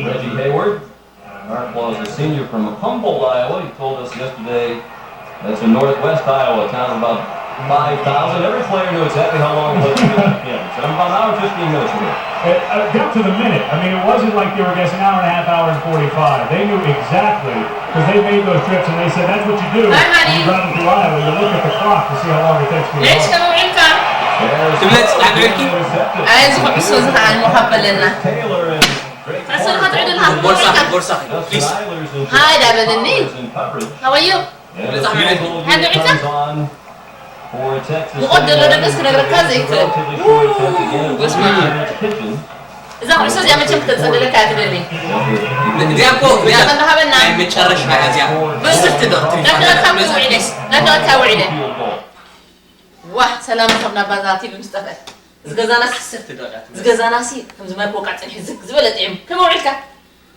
Reggie Hayward, Mark Wallace, a senior from Humboldt, Iowa. He told us yesterday that's in northwest Iowa, a town of about five thousand. Every player knew exactly how long it was to get to the game. So about an hour and fifteen minutes from here. It, uh, down to the minute. I mean, it wasn't like they were guessing hour and a half, hour and forty-five. They knew exactly because they made those trips and they said that's what you do. Hi, honey. You drive through Iowa, you look at the clock to see how long it takes to get ليش home. كانوا عرفان؟ ትብለጽ ኣድዕርኪ أنا زخم بس زهقان مخبل لنا. أصل خاطر عندنا ቦርሳኺ ቦርሳኺ ፕሊዝ هاي دابا لني. How are you? Bacon. مقدر لو دقس كنا بركز يكتب. በስመ ኣብ። إذا هو أستاذ يا متشم تنسى لك هذا اللي. እዚኣ እኮ እዚኣ ተንዳሃበና። ናይ መጨረሻ እያ እዚኣ ብስርቲ ዶ ዳክተር ካውዒለ ዳክተር ካውዒለ ዋ ሰላም ከብና ባዛቲ ብምስጠፈ ዝገዛናስ ብስርቲ ዶ እያ ትመስል? ዝገዛናሲ ከምዚ ማይ ክወቃዕ ፅንሒ ዝግ ዝበለ ጥዕም ከመይ ውዒልካ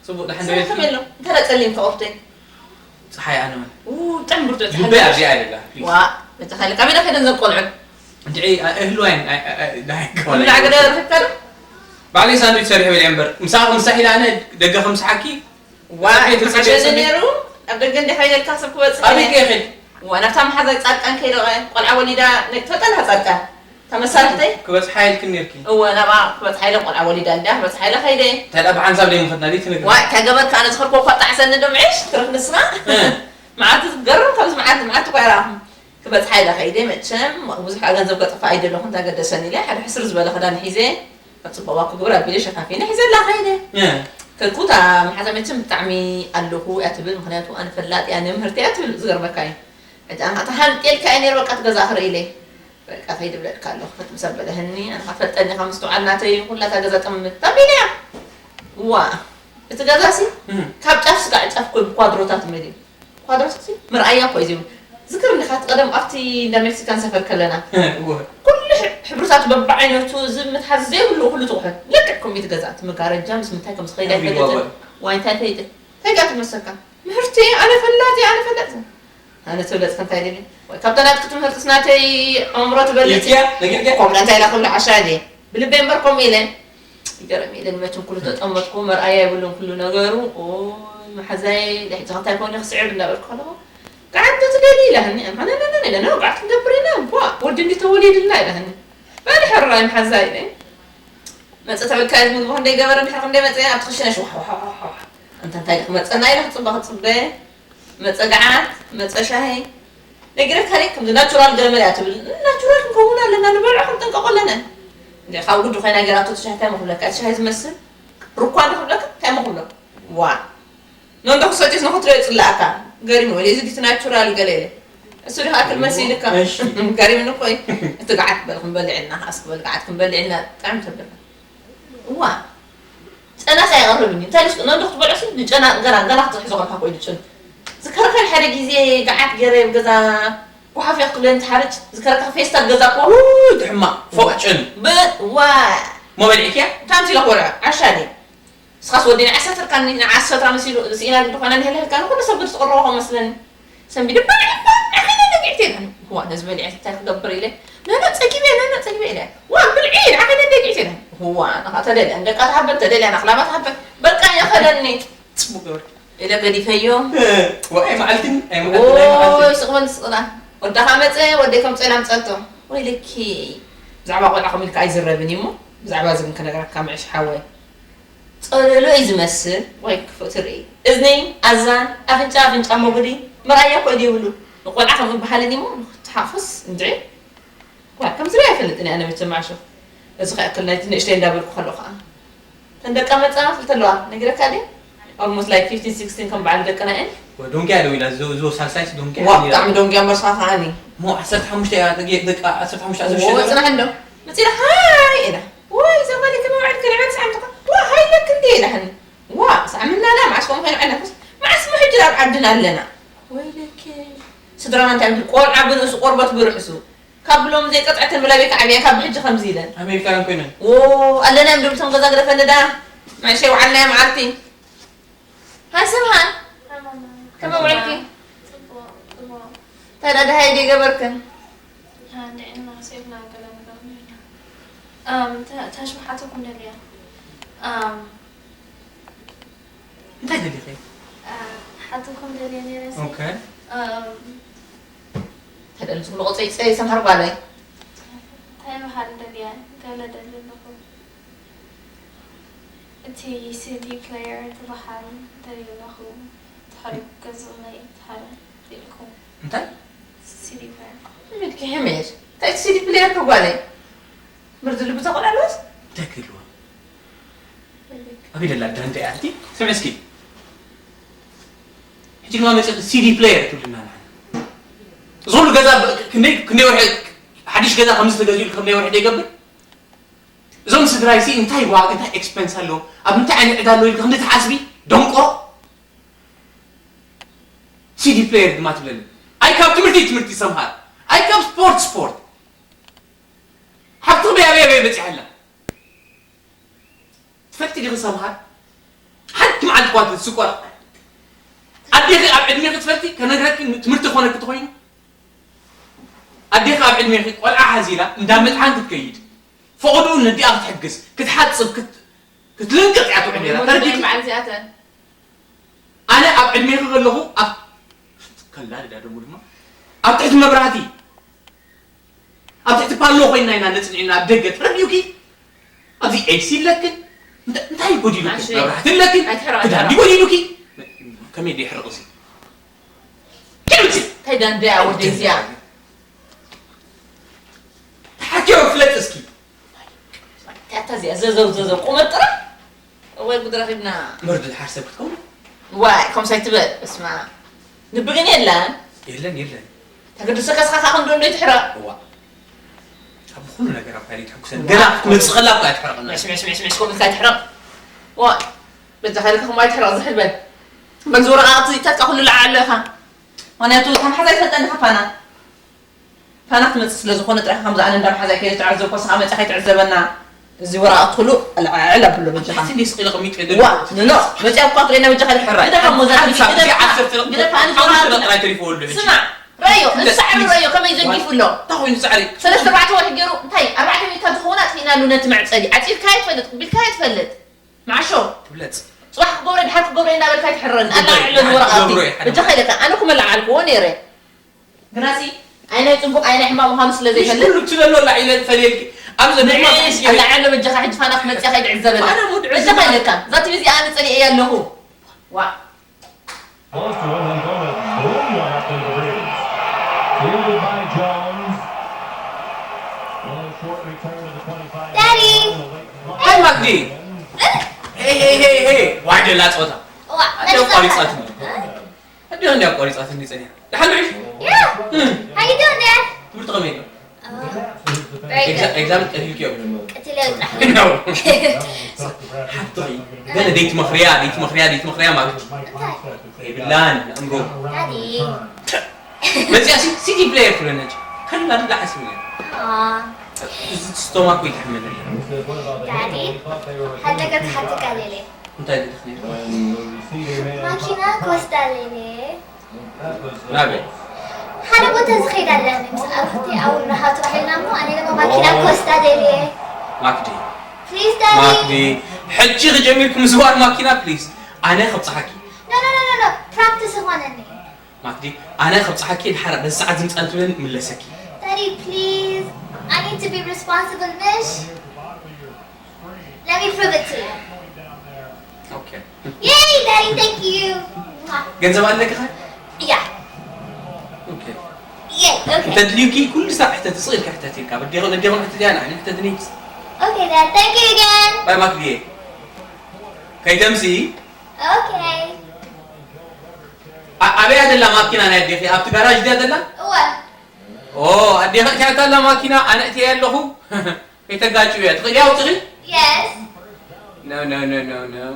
ፅቡቅ ደሓን ሰላም ደቤት ከመይ ኣሎ እንታይ ረፀልኝ ከኦፍተይ ፀሓይ ኣነወን ብጣዕሚ ብርቱዕ ልበይ ኣብዚኣ የብላ ፕሊዝ ዋ መተኻሊ ካበይ ዳ ከደን ዘቆልዑ እንድዒ እህሉ ዋይን ናይ ኩሉ ዓገዳ ረኺብካ ዶ ባዕለይ ሳንድዊች ሰሪሐ በሊዐ እምበር ምሳኺ ምሳሕ ኢለ ኣነ ደገ ከምስሓኪ ዋ ሓሸኒ ነይሩ ኣብ ደገ እንዲ ሓይለልካ ሰብ ክበፅሕ ኣበይ ከይኸድ ዋ ናብታ መሓዛይ ፃድቃን ከይደ ቆልዓ ወሊዳ ነግ ትፈልጠና ፃድቃን እታ መሳርሕተይ ክበፅሓ ኢልክን ነርኪ እወ ናብኣ ክበፅሓ ኢለ ቆልዓ ወሊዳ እንዳ ክበፅሓ ኢለ ከይደ እንታይ ደኣ ብሓንሳብ ደይምኸድና ድዩ ትነግር ዋይ እንታይ ገበርካ ኣነ ዝኸድኮ እኳ ጣዕሰኒ ዶ ምዕሽ ትረፍ ንስኻ መዓልቲ ዝገርም ከምዚ መዓልቲ መዓልቲ እኳ ይረኣኹም ክበፅሓ ኢለ ከይደ መቸም ብዙሕ ገንዘብ ከጥፋ ኣይደለኹ እንታይ ገደሰኒ ኢለ ሓደ ሕስር ዝበለ ክዳን ሒዘ ካብ ፅቡቕዋ ክግብር ኣቢለ ሸፋፊነ ሒዘላ ከይደ ከልኩታ መሓዛ መቸም ብጣዕሚ ኣለኹ እያ ትብል ምክንያቱ ኣነ ፈላጥ እያ ንምህርቲ እያ ትብል ዝገርመካ እዩ ሕጂ ኣነ ተሃንጤልካ እየ ነይሩ በቃ ትገዛ ክርኢ ኢለ በቃ ከይድ ብለካ ኣለኹ ፈትምሰ በለህኒ ኣነ ከፈልጠኒ ካብ ምስትውዓል ናተይ ኩላታ ገዛ ጥምት ኣቢለ እያ ዋ እቲ ገዛሲ ካብ ጫፍ ስጋዕ ጫፍ ኮይ ብኳድሮታት መሊኡ ኳድሮታት ምርኣያ ኮይ ዝብል ዝክር እንዲኻ እቲ ቀደም ኣብቲ እንዳ ሜክሲካን ሰፈር ከለና ኩሉ ሕብርታቱ በብዓይነቱ እዚ ምትሓዝ ዘይብሉ ኩሉ ትቑሑ ልክዕ ከምኡ ገዛ እቲ መጋረጃ ምስ ምንታይ ከም ዝኸይድ ኣይፈልጥን ዋይንታይ ፈይጥ እንታይ ገኣ ትመሰካ ምህርቲ ኣነ ፈላጥ ኣነ ፈላጥ ኣነ ትብለጽ ከንታይ ደሊ ካብ ተናጥቂ ትምህርትስ ናተይ ኣእምሮ ትበልጽ ኢልክያ ነጊርክያ ከምኡ እንታይ ኢላ ክብል ዓሻ ድየ ብልበይ እምበር ከምኡ ኢለ ይገርም ኢለ ንመቸም ኩሉ ተጠመጥኩ መርኣያ የብሉን ኩሉ ነገሩ ኦይ መሓዛይ ድሕጂ ከንታይ ኮነ ክስዕብ እንዳበልኩ ከለኹ ገዓት ዶ ትደሊ ኢላህኒ ኣነ ነነነ ኢለ ነው ገዓት ክንገብር ኢና እኳ ወዲ እንዲ ተወሊድልና ኢላህኒ በል ሕራይ መሓዛይ ኢለ መጸ ተበልካየት ምግቢ ክንደይ ገበረ ድሕሪ ክንደይ መጸ ኣብቲ ክሽነ ሽዋሕዋሕዋሕዋሕ እንተ እንታይ ክመጸና ኢለ ክጽበ ክጽበ መጸ ገዓት መጸ ሻሂ ነጊረካ ደ ከምዚ ናቹራል ገለመል እያ ትብል ናቹራል ክንከውን ኣለና ንበልዖ ክንጥንቀቆ ኣለና እንደ ካብ ጉዱ ኮይና ገይራቶ ትሻሂ እንታይ መክብለካ እቲ ሻሂ ዝመስል ሩኳ ንክብለካ እንታይ መክብሎ ዋ ኖንዶ ክሰትዩስ ንክትሪኦ ይፅላእካ ገሪሙ ወይ እዚ ዲቲ ናቹራል ገለ ኢለ እሱ ዲኻ ኣክል መሲልካ ገሪምኒ እኮ እዩ እቲ ገዓት በል ክንበልዕ ኢልና ከዓስ ክበል ገዓት ክንበልዕ ኢልና ጥዕም ተብለካ እዋ ጨናኻ የቐርብኒ እንታይ ልስ ኖንዶ ክትበልዑ ሲ ንጨና ገና ገና ክትሕዞ ከለካ ኮይኑ ጭን ዝከረኸን ሓደ ግዜ ገዓት ገይረ ገዛ ጓሓፍ ክትብለኒ ትሓርጭ ዝከረካ ፌስታል ገዛ እኮ ትሕማቕ ፎቕ ጭን ዋ ሞበልዒክያ ታምሲለ ክበልዖ ዓሻ ድየ ንስኻስ ወዲና ዓሰርተ ርካኒ ንዓሰርተ መሲሉ ስኢና ግዲ ኮይና ንህልህልካ ንኩሉ ሰብ ግዲ ትቕርቦ ከም መስለኒ ሰንቢደ በልዒ እባ ንዓኸይ ነነጊዕቲ ኢለ እዋ ነዚ በሊዐ እንታይ ክገብር ኢለ ነነ ፀጊበ ነነ ፀጊበ ኢለ ዋ ብልዒ ንዓኸይ ነነጊዕቲ ኢለ እዋ ንኻ ተደልያ ንደቃ ትሃበን ተደልያ ንኣኽላባ ትሃበን በቃ የኸለኒ ፅቡቅ ገበርኪ ኢለ ገዲፈዮ ወኣይ መዓልትን ኣይ መዓልትን ኣይ መዓልትን ኦይ ስቕበል ስቕላ ወዳኻ መፀ ወደይ ከም ፀላ ምፀልቶ ወይለኪ ብዛዕባ ቆልዓ ከም ኢልካ ኣይዝረብን እዩ እሞ ብዛዕባ እዚ ግን ክነግረካ ምዕሽ ሓወይ ፀለሎ እዩ ዝመስል ወይ ክፉእ ትርኢ እዝኒ ኣዛን ኣፍንጫ ኣፍንጫ ሞጉዲ መርኣያ ኮይዱ ይብሉ ንቆልዓ ከም ዝበሃልን እሞ ንክትሓፍስ እንድዒ ዋ ከም ዝሪኣ ኣይፈልጥን እያ ነመቸም ዓሾ እዚ ከኣክል ናይቲ ንእሽተይ እንዳበልኩ ከሎ ከዓ ተን ደቃ መፃና ፍልተ ኣለዋ ነጊረካ ድየ almost like fifteen sixteen ከም በዓል ደቅና እየን ዶንኪያ ደው ኢላ ዞ ዞ ሳልሳይስ ዶንኪያ ዋ ብጣዕሚ ደንጉያ እምበር ስኻ ከዓኒ ሞ ዓሰርተ ሓሙሽተ እያ ደቂ ደቂ ዓሰርተ ሓሙሽተ ዓሰርተ ዎ ሽዱሽተ ፅናሕ እንዶ መፂና ሃይ ኢላ ወይ ዘማሊ ከመይ ውዕል ከነዕመል ሰዓምትኻ ዋ ሃይለክ እንዲ ኢላህኒ ዋ ሳዕምናላ መዓስ ከምኡ ከይንዕነፍስ መዓስ ሞ ሕጂ ኣብ ዓድና ኣለና ወይለኪ ስድራና እንታይ ይብል ቆልዓ ብርእሱ ቆርበት ብርሕሱ ካብ ብሎም ዘይቀጥዐተን ብላቤት ዓብያ ካብ ብሕጂ ከምዚ ኢለን ኣሜሪካውያን ኮይነን ዎ ኣለና እዮም ድብልቶም ገዛ ግደፈኒ ዳ መዕሸ ይውዓልና እያ መዓልቲ ሃይ ስብሃን ከመይ ውዕልኪ እንታይ ዳ ደሃይ ዶ ገበርክን ንዕና ሴፍና ገለ ነገር ኔርና እም፣ ተ- ተሽምሓተኩም ደልያ እም፣ ሓትኩም ደልየ ነይረ። ኦኬ። ተደልሱ ንቆፀይ ፀይ ሰምሃር ጓለይ። እንታይ ምሃር ደልያ ገለ ደሊ ኣለኹ። እቲ ሲዲ ፕሌየር ትበሃል ደልዩ ኣለኹ። ድሕሪ ገዝኡለይ ድሕሪ ኢልኩም። እንታይ? ሲዲ ፕሌየር። ምድኪ ሕሜድ። እንታይ እቲ ሲዲ ፕሌየር ከጓለይ? ምርዚ ልቢ ተቆላለስ? እንታይ ክህልዋ? ኣበይ ደላ ዳንዳ እያ? እቲ ስምዒ እስኪ። ሕጂ ድማ መፂእኪ ሲዲ ፕሌየር ትብልና ንዓና። እዚ ኩሉ ገዛ ብ-፣ ክንደይ፣ ክንደይ ወርሒ፣ ሓድሽ ገዛ ከምዚ ተገዚኡ ክንደይ ወርሒ ዶ ይገብር? እዞም ስድራይ ሲ እንታይ ዋጋ፣ እንታይ ኤክስፐንስ ኣለዎ? ኣብ ምንታይ ዓይነት ዕዳ ኣለዎ ኢልካ ክንደይ ትሓስቢ? ደንቆሮ። ሲዲ ፕሌየር ድማ ትብለኒ። ኣይ ካብ ትምህርቲ ትምህርቲ ሰምሃር። ኣይ ካብ ስፖርት ስፖርት። ሓብቲ በይ ኣበይ ኣበይ በፂሓ ኣላ? ትፈልጢ ዲኺ ሰምሃር? ሓንቲ መዓልቲ እኳ ትስቆራ። ኣዴኺ ኣብ ዕድሜኺ ትፈልጢ ከነግረኪ ትምህርቲ ክኾነኪ ተኾይኑ? ኣዴኺ ኣብ ዕድሜኺ ቆልዓ ሓዚላ እንዳ መጥዓን ክትከይድ፣ ፈቐድኡ ነዲኣ ክትሕግዝ፣ ክትሓጽብ፣ ክት-፣ ክትልንቅጥ እያ ትውዕል ነይራ። ተረዲእኪ? በዓል እዚኣተን። ኣነ ኣብ ዕድሜኺ ከለኹ ኣብ ከላሊ ዳደሙ ድማ ኣብ ትሕቲ መብራህቲ፣ ኣብ ትሕቲ ፓሎ ኮይና ኢና ነጽንዕና ኣብ ደገ። ተረዲኡኪ? ኣብዚ ኤሲ ኣለክን? እንተ-፣ እንታይ ጎዲሉኪ? ኣሸይ። መብራህቲ ኣለክን? ኣይትሕረቕ፣ ክዳን ኣይትሕረቕ። ጎዲሉኪ? ከመይ ድዩ ይሕረቕ እዚ? ከመይ? እንታይ ዳንዳ እያ ወደይ እዚኣ? ተሓኪዮ ፍለጥ እስኪ። እንታይ እታ እዚኣ ዘዘው ዘዘው ቁመት ጥራሕ? እዋይ ጉድ ረኺብና። መርዶ ድሓር ሰብ ክትከውን? ዋይ፣ ከምሳይ ትበል። እስማ። ልቢ ግን የለን። የለን፣ የለን። ተገድሰካ ስኻ ከኣ ክንዶ እንዶ ይትሕረቕ። እዋ። ኣብ ኩሉ ነገር ኣብ ካልእ ትሕጉሰን። ገና ክትመጽእ ከላ እኮ ኣይትሕረቕና። ምሽ፣ ምሽ፣ ምሽ፣ ምሽ፣ ከምኡ ኢልካ ኣይትሕረቕ። ዋ፣ በጃኻ ኢልካ ከምኡ ኣይትሕረቕ ዝሕል በል። በል ዝወረቓቕቲ እዚታት ኩሉ ለዓሎ ኢኻ። ምኽንያቱ፣ እታ መሓዛ ኣይትፈልጠን ዲኻ ፋና? ፋና ክትመጽእ ስለ ዝኾነ ጥራሕ ከምዚ ኣነ እንዳ መሓዛይ ከይደ ተዓዘብኮ፣ ንስኻ መጺኻ ኣይትዕዘበና። እዚ ወረቓቕቲ ኩሉ ኣልዓዕል ኣብሎ በጃኻ። ታሕቲ እንዲህ ስቕ ኢለ ኣቐሚጠ ዋ፣ ኖ፣ ኖ፣ መጺኣ እኳ ትርእየና በጃኻ። ሕራይ። ግደፋ እሞ እዛ ሓንቲ ቲቪ፣ ሰዓት ግደፋ፣ እዚኣ ዓሰርተ ደቂቃ፣ ግደፋ፣ ሓንቲ ንጆና ሰዓት ጥራይ ተሪፍዎ ኣሎ ሕጂ። ስማዕ፣ ረዮ፣ እቲ ሳዕሪ ረዮ ከመይ ዘጊፉ ኣሎ። እንታይ ኮይኑ ሳዕሪ? ሰለስተ ኣርባዕተ ወርሒ ገይሩ፣ እንታይ፣ ኣርባዕተ ሚእታ ዝኸውን ኣጥፊእናሉ ነቲ መዕጸዊ። ዓጺድካዮ ትፈልጥ፣ ቅቢልካዮ ትፈልጥ። መዓሾ። ትብለጽ። ጽባሕ ክገብሮ፣ ድሓር ክገብሮ እንዳበልካ ኣይትሕረኒ። ኣላዕሎ ዝወረቓቕቲ። ክገብሮ እየ፣ ሓደ በጃኻ ኢለካ፣ ኣነ እኮ መለዓዓልክዎ ነይረ። ግናሲ፣ ኣይ ናይ ጽቡቕ፣ ኣይ ናይ ሕማቕ ምዃኑ ስለ ዘይፈልጥ። ኩሉ ትደሎ ኣላዒለ ዝፈልየልኪ። ኣብ ዘ-፣ ምሽ፣ ኣላዕሎ በጃኻ ሕጂ ፋና ክትመጽእ ከይትዕዘበና። ፋና ሙድ በጃኻ ዕዘባ። ኢለካ። እዛ ቲቪ እዚኣ ኣነ ጸሊኤያ ኣለኹ። ዋ። Close to one hundred, boom, one up in the breeze. Fielded by Jones. Well, a short return to the twenty-five. Daddy. Hi, ማግዲ። ሄይ፣ ሄይ፣ ሄይ፣ ሄይ። ዋይ፣ ደላ ጾታ። ዋ፣ ኣደ ደላ ጾታ። ኣቋሪጻትኒ። ኣደ እንዲ ኣቋሪጻትኒ ጸኒሓ። ደሓን ዶ? Yeah. እም። How you doing, Dad? ትምህርቲ ከመይ ኣሎ? Oh, very ኤግዛ-፣ good. ኤግዛም ቀቲልክዮ? ቀቲለዮ ጥራሕ። ነው። ሓብትኺ ገለ ደይትመኽርያ፣ ደይትመኽርያ፣ ደይትመኽርያ ማለት እዩ። እንታይ? የብላን፣ ኣእምሮ። ዳዲ። መፅያ ሲ-፣ ሲዲ ፕሌየር ትብለና እንጂ። ከላ ድላ ሓሲብ ነይሩ። ኣዋ። እዚ ስቶማክ ወይ ትሕመለኒ። ዳዲ፣ ሓደ ነገር ክሓተካ ደልየ። እንታይ ደሊኽ ነይሩ? ማኪና ክወስዳ ደልየ። ናበይ? ሓደ ቦታ ዝኸይድ ኣለኒ፣ ምስ ኣርክቲ ኣብ ንሃቱ ራሄልና እሞ፣ ኣነ ድማ ማኪና ክወስዳ ደልየ። ማክዲ። ፕሊዝ፣ ዳዲ። ማክዲ፣ ሕጂ ክጀሚርኩም ዝዋር ማኪና፣ ፕሊዝ። ኣነ ከብጽሓኪ። ኖ፣ ኖ፣ ኖ፣ ኖ፣ ኖ፣ ፕራክቲስ ይኾነኒ። ማክዲ፣ ኣነ ከብጽሓኪ፣ ድሓር በዚ ሰዓት ዝምጻል ትብለኒ፣ ምለሰኪ። ዳዲ፣ ፕሊዝ። I need to be responsible፣ ምሽ? Let me prove it to you. ኦኬ። Yay, Daddy, thank you. ገንዘብ ኣለኪ ኸ? Yeah. ኦኬ። Yay, okay. እንተድልዩኪ ኩሉ ሳዕ ሕተቲ፣ ስቕ ኢልካ ሕተቲ ኢልካ። በዴኹን፣ ኣዴኹን ሕተቲ፣ ኣነ፣ ኣነ ሕተትኒ። Okay, Dad, thank you again. ባይ ማክድየ። ከይተምሲ። Okay. ኣ-፣ ኣበያ ዘላ ማኪና ናይ ኣዴኺ? ኣብቲ ጋራጅ ድያ ዘላ? እወ። ኦ፣ ኣዴኺ እቲኣታ ኣላ ማኪና፣ ኣነ እቲኣ ኣለኹ። ከይተጋጭውያ፣ ትኽእሊ ኣውፅኺ? Yes. No, no, no, no, no.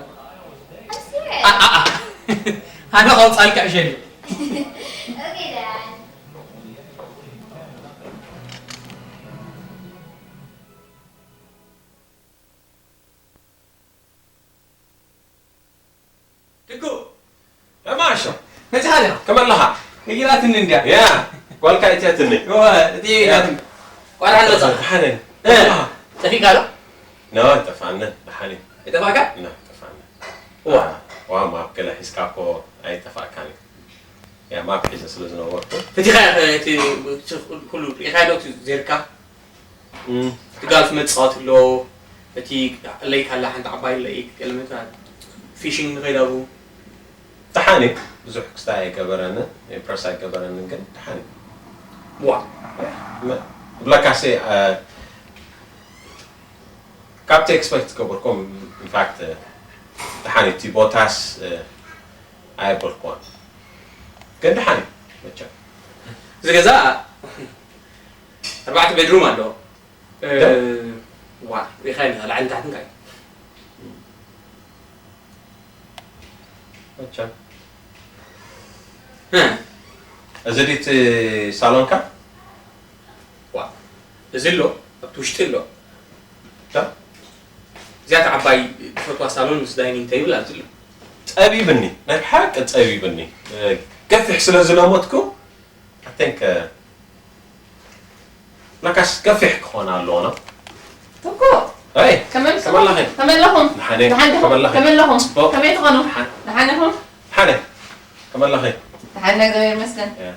I'm serious. ኣ-፣ ኣ-፣ ኣ-፣ ኣነ ከውፃልካ ዕሸል እዩ። Okay, Dad. ትኩ! ተማሾ! መጽሓ ዲኻ? ከመ ኣለኻ? ነጊራትኒ እንድያ። ያ፣ ጓልካ እትያትኒ። እወ፣ እትየ ያ። ኢላትኒ። ቋልዓ መጻ። ደሓን እየ። እ፣ ከመ ኣለኻ? ጠፊእካ ዶ? ኖ፣ ኣይጠፋእንን። ደሓን እየ። ኣይጠፋእካ? ኖ፣ ኣይጠፋእንን። እዋ። ኣ፣ ዋ ማፕ ገለ ሒዝካ እኮ ኣይጠፋእካን እዩ። ያ ማፕ ሒዘ ስለ ዝነበርኩ ፈቲኻ እቲ ኩሉ ሪኢኻ ዶ እቲ ዜርካ እም፣ እቲ ጋልፍ መፃወት ኣሎ። እቲ ለይክ ኣላ ሓንቲ ዓባይ ለይክ ገለመታ ፊሽንግ ንኸይድ ኣብኡ ደሓን እዩ። ብዙሕ ክስታይ ኣይገበረንን ኢምፕረስ ኣይገበረንን፣ ግን ደሓን እዩ። ዋ መ- ብለካሲ እ፣ ካብቲ ኤክስፐክት ዝገበርኩም ኢንፋክት ደሓን እዩ። እቲ ቦታስ እ፣ ኣየበልኩዎን፣ ግን ደሓን እዩ መቸም። እዚ ገዛ ኣርባዕተ ቤድሩም ኣለዎ። እ፣ ደ? ዋ ሪኢኻ ኢና ላዕሊ ታሕቲ እንታይ መቸም እ፣ እዚ ድቲ ሳሎንካ ዋ እዚ ኣሎ ኣብቲ ውሽጢ ኣሎ። ደ? እዚኣት ዓባይ ዝፈትዋ ሳሎን ምስ ዳይኒንግ ቴብል ኣብዚ ኣሎ። ጸቢብኒ፣ ናይ ብሓቂ ጸቢብኒ። እ፣ ገፊሕ ስለ ዝለመድኩ ኣቴንክ ለካስ ገፊሕ ክኾን ኣለዎ ነው። ትኩ ኣይ ከመይ ከመላኺ ከመለኹም ንሓደ ደሓን ዲኹም ከመላኺ ከመለኹም ጽቡቕ። ከመይ ትኾኑ ሓ- ደሓን ዲኹም ሓደ ከመላኺ ደሓን እግዚኣብሔር ይመስገን። ያ።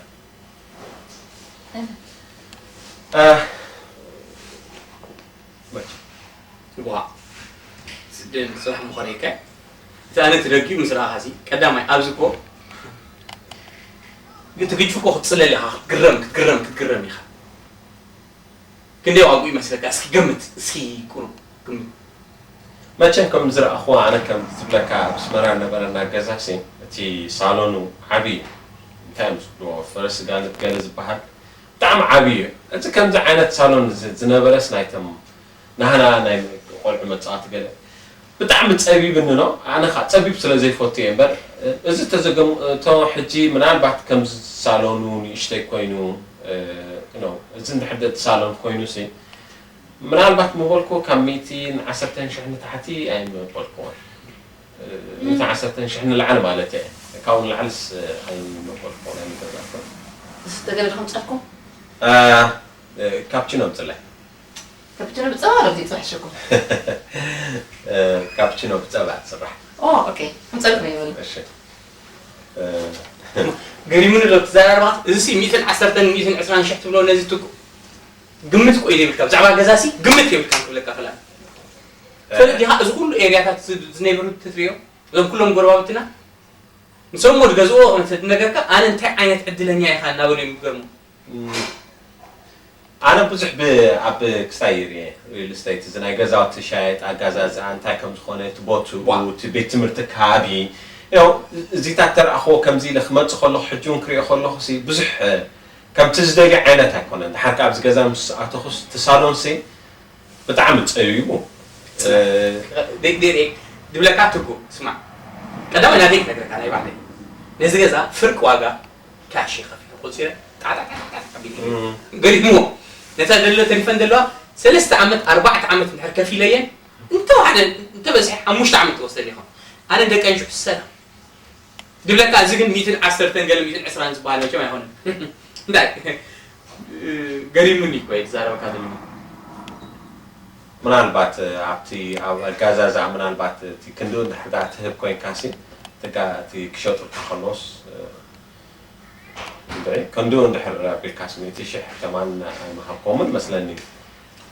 እ፣ ዋ ስደን ስራሕ ምኾነይከ እቲ ኣነ ትደጊኡ ምስ ረኣኻሲ ቀዳማይ ኣብዚ ኮ እቲ ግጭ እኮ ክትፅለል ኢኻ ክትግረም ክትግረም ክትግረም ኢኻ። ክንደይ ዋግኡ ይመስለካ እስኪ ገምት እስኪ ቁሩብ ግምት። መቸም ከም ዝረኣኹዎ ኣነ ከም ዝብለካ ኣብ ኣስመራ ነበረና ገዛ ሲ እቲ ሳሎኑ ዓብዪ እዩ። እንታይ እዮም ዝብልዎ ፈረስ ጋልብ ገለ ዝበሃል ብጣዕሚ ዓብዪ እዩ። እቲ ከምዚ ዓይነት ሳሎን ዝ- ዝነበረስ ናይቶም ናህና ናይ ቆልዑ መፃወቲ ገለ ብጣዕሚ ፀቢብኒ ነው። ኣነ ከዓ ፀቢብ ስለ ዘይፈቱ እየ እምበር እዚ ተዘገሙ እቶ ሕጂ ምናልባት ከምዚ ሳሎኑ ንእሽተይ ኮይኑ እ፣ ነው እዚ እንድሕር እቲ ሳሎን ኮይኑ ሲ ምናልባት ምበልኩ ካብ ሚእትን ዓሰርተን ሽሕ ንታሕቲ ኣይምበልኩዎን። እ፣ ሚእትን ዓሰርተን ሽሕ ንላዕሊ ማለት እየ። ካብኡ ንላዕልስ ኣይምበልኩዎን ኣይምገዛእኩን። ዝስተ ገለ ዶ ከምፀልኩም? እ፣ እ፣ ካፕቺኖ ምፅላይ። ካፕቺኖ ብፀባ ዶ ብዘይፀባ ሕሸኩም? እ፣ ካፕቺኖ ብፀባ ትስራሕ። ኦ ኦኬ ከምፀልኩም ይበሉ። እሺ። እ፣ ገሪሙኒ ዶ ትዘራረባ እዚ ሲ ሚእትን ዓሰርተን ሚእትን ዕስራን ሽሕ ትብሎ ነዚ ትኩ ግምት እኮ እዩ ዘይብልካ ብዛዕባ ገዛ ሲ ግምት የብልካ ክብለካ ፈላ ትፈልጥ ዲኻ እዚ ኩሉ ኤርያታት ዝ- ዝነብሩ ትትሪኦ እዞም ኩሎም ጎረባብትና ንሶም ወድ ገዝኦ ተትነገርካ ኣነ እንታይ ዓይነት ዕድለኛ ኢኻ እናበሉ እዮም ዝገርሙ። ም፣ ኣነ ብዙሕ ብ- ኣብ ክስታይ ይርየ ሪል ስቴት እዚ ናይ ገዛውቲ ሻየጥ ኣጋዛዝኣ እንታይ ከም ዝኾነ እቲ ቦትኡ ዋ። እቲ ቤት ትምህርቲ ከባቢ ያው እዚታት ተረኣኽዎ ከምዚ ኢለ ክመፅእ ከለኹ ሕጂ እውን ክሪኦ ከለኹ ሲ ብዙሕ እ፣ ከምቲ ዝደልዮ ዓይነት ኣይኮነን። ድሓር ከ ኣብዚ ገዛ ምስ ኣተኹስ እቲ ሳሎን ሲ ብጣዕሚ ፀቢቡ እ፣ ደይ- ደይ- ደይ- ድብለካ ትኩ ስማዕ ቀዳማይ ናተይ ክነግረካ ናይ ባዕለይ ነዚ ገዛ ፍርቂ ዋጋ ካሽ ከፊለ ቆፂረ ጣዕጣዕጣዕጣዕ ኣቢለ ም፣ ገሪሞ ነታ ደሎ ተሪፈን ዘለዋ ሰለስተ ዓመት ኣርባዕተ ዓመት እንድሕር ከፊለየን እንተዋሕደ እንተበዝሐ ሓሙሽተ ዓመት ትወስደል ይኸውን ኣነ ደቀን ሽዑ ሰላም ድብለካ እዚ ግን ሚእትን ዓሰርተን ገለ ሚእትን ዕስራን ዝበሃል መቸም ኣይኮነን እንታይ ገሪሙኒ እኮ እየ ዝዛረበካ ዘለኹ ምናልባት ኣብቲ ኣብ ኣጋዛዝኣ ምናልባት እቲ ክንድኡ እንድሕር ደኣ ትህብ ኮይንካ ሲ እቲ ጋ- እቲ ክሸጡልካ ከለዎስ እ፣ እንድዒ ክንድኡ እንድሕር ኣቢልካስ ሚእቲ ሽሕ ከማን ኣይምሃብኮምን መስለኒ።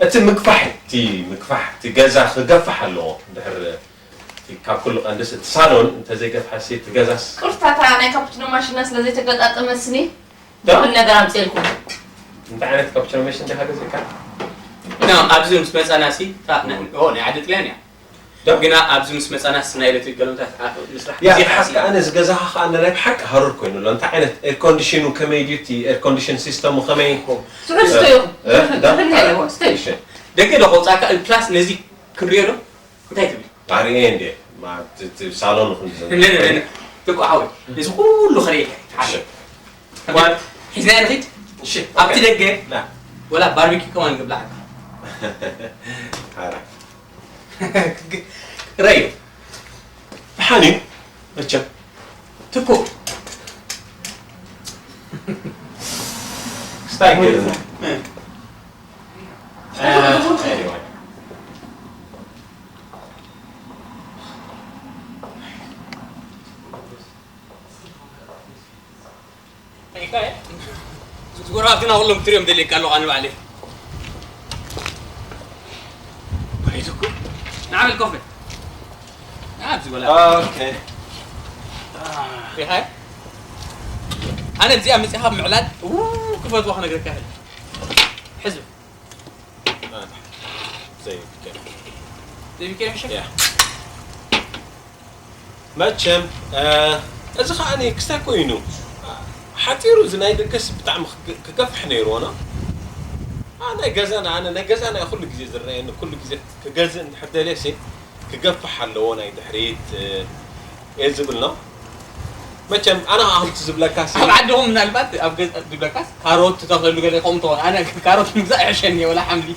እቲ ምግፋሕ እቲ ምግፋሕ እቲ ገዛ ክገፍሕ ኣለዎ እንድሕር እቲ ካብ ኩሉ ቀንድስ እቲ ሳሎን እንተዘይገፍሐ ሲ እቲ ገዛስ ቅርታታ ናይ ካፕችኖ ማሽና ስለ ዘይተገጣጠመስኒ ዶ? ዝብል ነገር ኣምፅኤልኩም። እንታይ ዓይነት ካፕችኖ መሽን ዲኻ ገዚእካ? ና ኣብዚ ምስ መፃና ሲ ታ- ና- ኦ ናይ ዓዲ ጥልያን እያ ዶ? ግና ኣብዚ ምስ መፃና ሲ ናይ ኤሌክትሪክ ገለምታት ዓ- ምስራሕ ያ ግዜ ብሓቂ ሓሲብ ኣነ እዚ ገዛኻ ከኣ ናይ ብሓቂ ሃሩር ኮይኑ ኣሎ እንታይ ዓይነት ኤር ኮንዲሽኑ ከመይ ድዩ እቲ ኤር ኮንዲሽን ሲስተሙ ከመይ ትሑት ስተዩ እ? ዳ? ትሕል ኣለዎ ስተዩ እሺ ደገ ዶ ከውፃእካ ፕላስ ነዚ ክንሪኦ ዶ እንታይ ትብል ኣርእየ እንዴ ማ- እቲ- እቲ ሳሎን ክንዘ ነነ ነነ ጥቁ ሓወይ ነዚ ኩሉ ከርእየካ ሓደ ጓል ሒዝና ንኺድ እሺ ኣብቲ ደገ ና ወላ ባርቢኪ ከማን ንብላዓካ ኣረ ረዩ ደሓን እዩ መቸም ትኩ ስታይ ገይርና Anyway. ጎረባብትና ኩሎም ክትሪኦም ደልየካ ኣለኹ ኣነ ባዕለይ። ባይትኩ ንዓመል ኮፈ ንዓብ ዝበላ ኦኬ ሪኻዮ ኣነ እዚኣ መፂኻ ምዕላል ው ክፈትዋ ክነግረካ ይኽእል ሕዝብ ዘይብከ ዘይብከ ይሕሸ ያ መቸም እዚ ከዓኒ ክስታይ ኮይኑ ሓፂሩ እዚ ናይ ደገስ ብጣዕሚ ክገፍሕ ነይርዎ ና ናይ ገዛና ኣነ ናይ ገዛና ኩሉ ግዜ ዝረኣየኒ ኩሉ ግዜ ክገዝእ እንድሕር ደልየ ሲ ክገፍሕ ኣለዎ ናይ ድሕሪት እየ ዝብል ነው መቸም ኣነ ከዓ ከምቲ ዝብለካ ሲ ኣብ ዓድኹም ምናልባት ኣብ ገዛ ዝብለካስ ካሮት ትተኽለሉ ገለ ከምኡ ትኾን ኣነ ካሮት ምግዛእ ይሕሸኒ ወላ ሓምሊ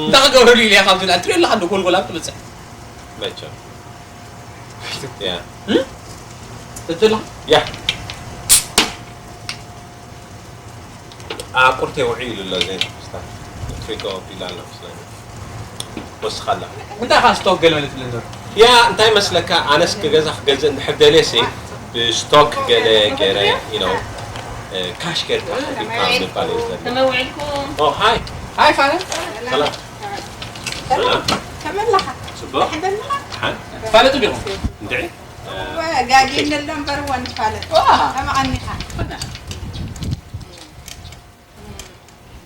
እንታይ ክገብረሉ ኢለ ካብ ዝብላ ትሪኦ ኣለካ ዶ ጎልጎላ ትበፅሕ መቸም ያ ትብላ ያ ኣቁርተ ውዒ ኢሉ ኣሎ ዘይን ክስታ ፍሪቆ ቢላ ኣሎ መስለኒ ወስኻላ እንታይ ካ ስቶክ ገለ መለ ትብለ ዘሎ ያ እንታይ መስለካ ኣነስ ክገዛ ክገዝእ እንድሕር ደልየ ሲ ብስቶክ ገለ ገረ you know ካሽ ጌርካ ከፊልካ ምባል እዩ ዘለ ከመይ ውዒልኩም? ኦ ሃይ ሃይ ፋለ ሰላም ሰላም ከመላኻ ጽቡቅ ሕደልኻ ሓን ትፋለጡ ዲኹም እንድዒ ጋጊ ነሎ እምበር እዋ ንፋለጥ ከመዓኒኻ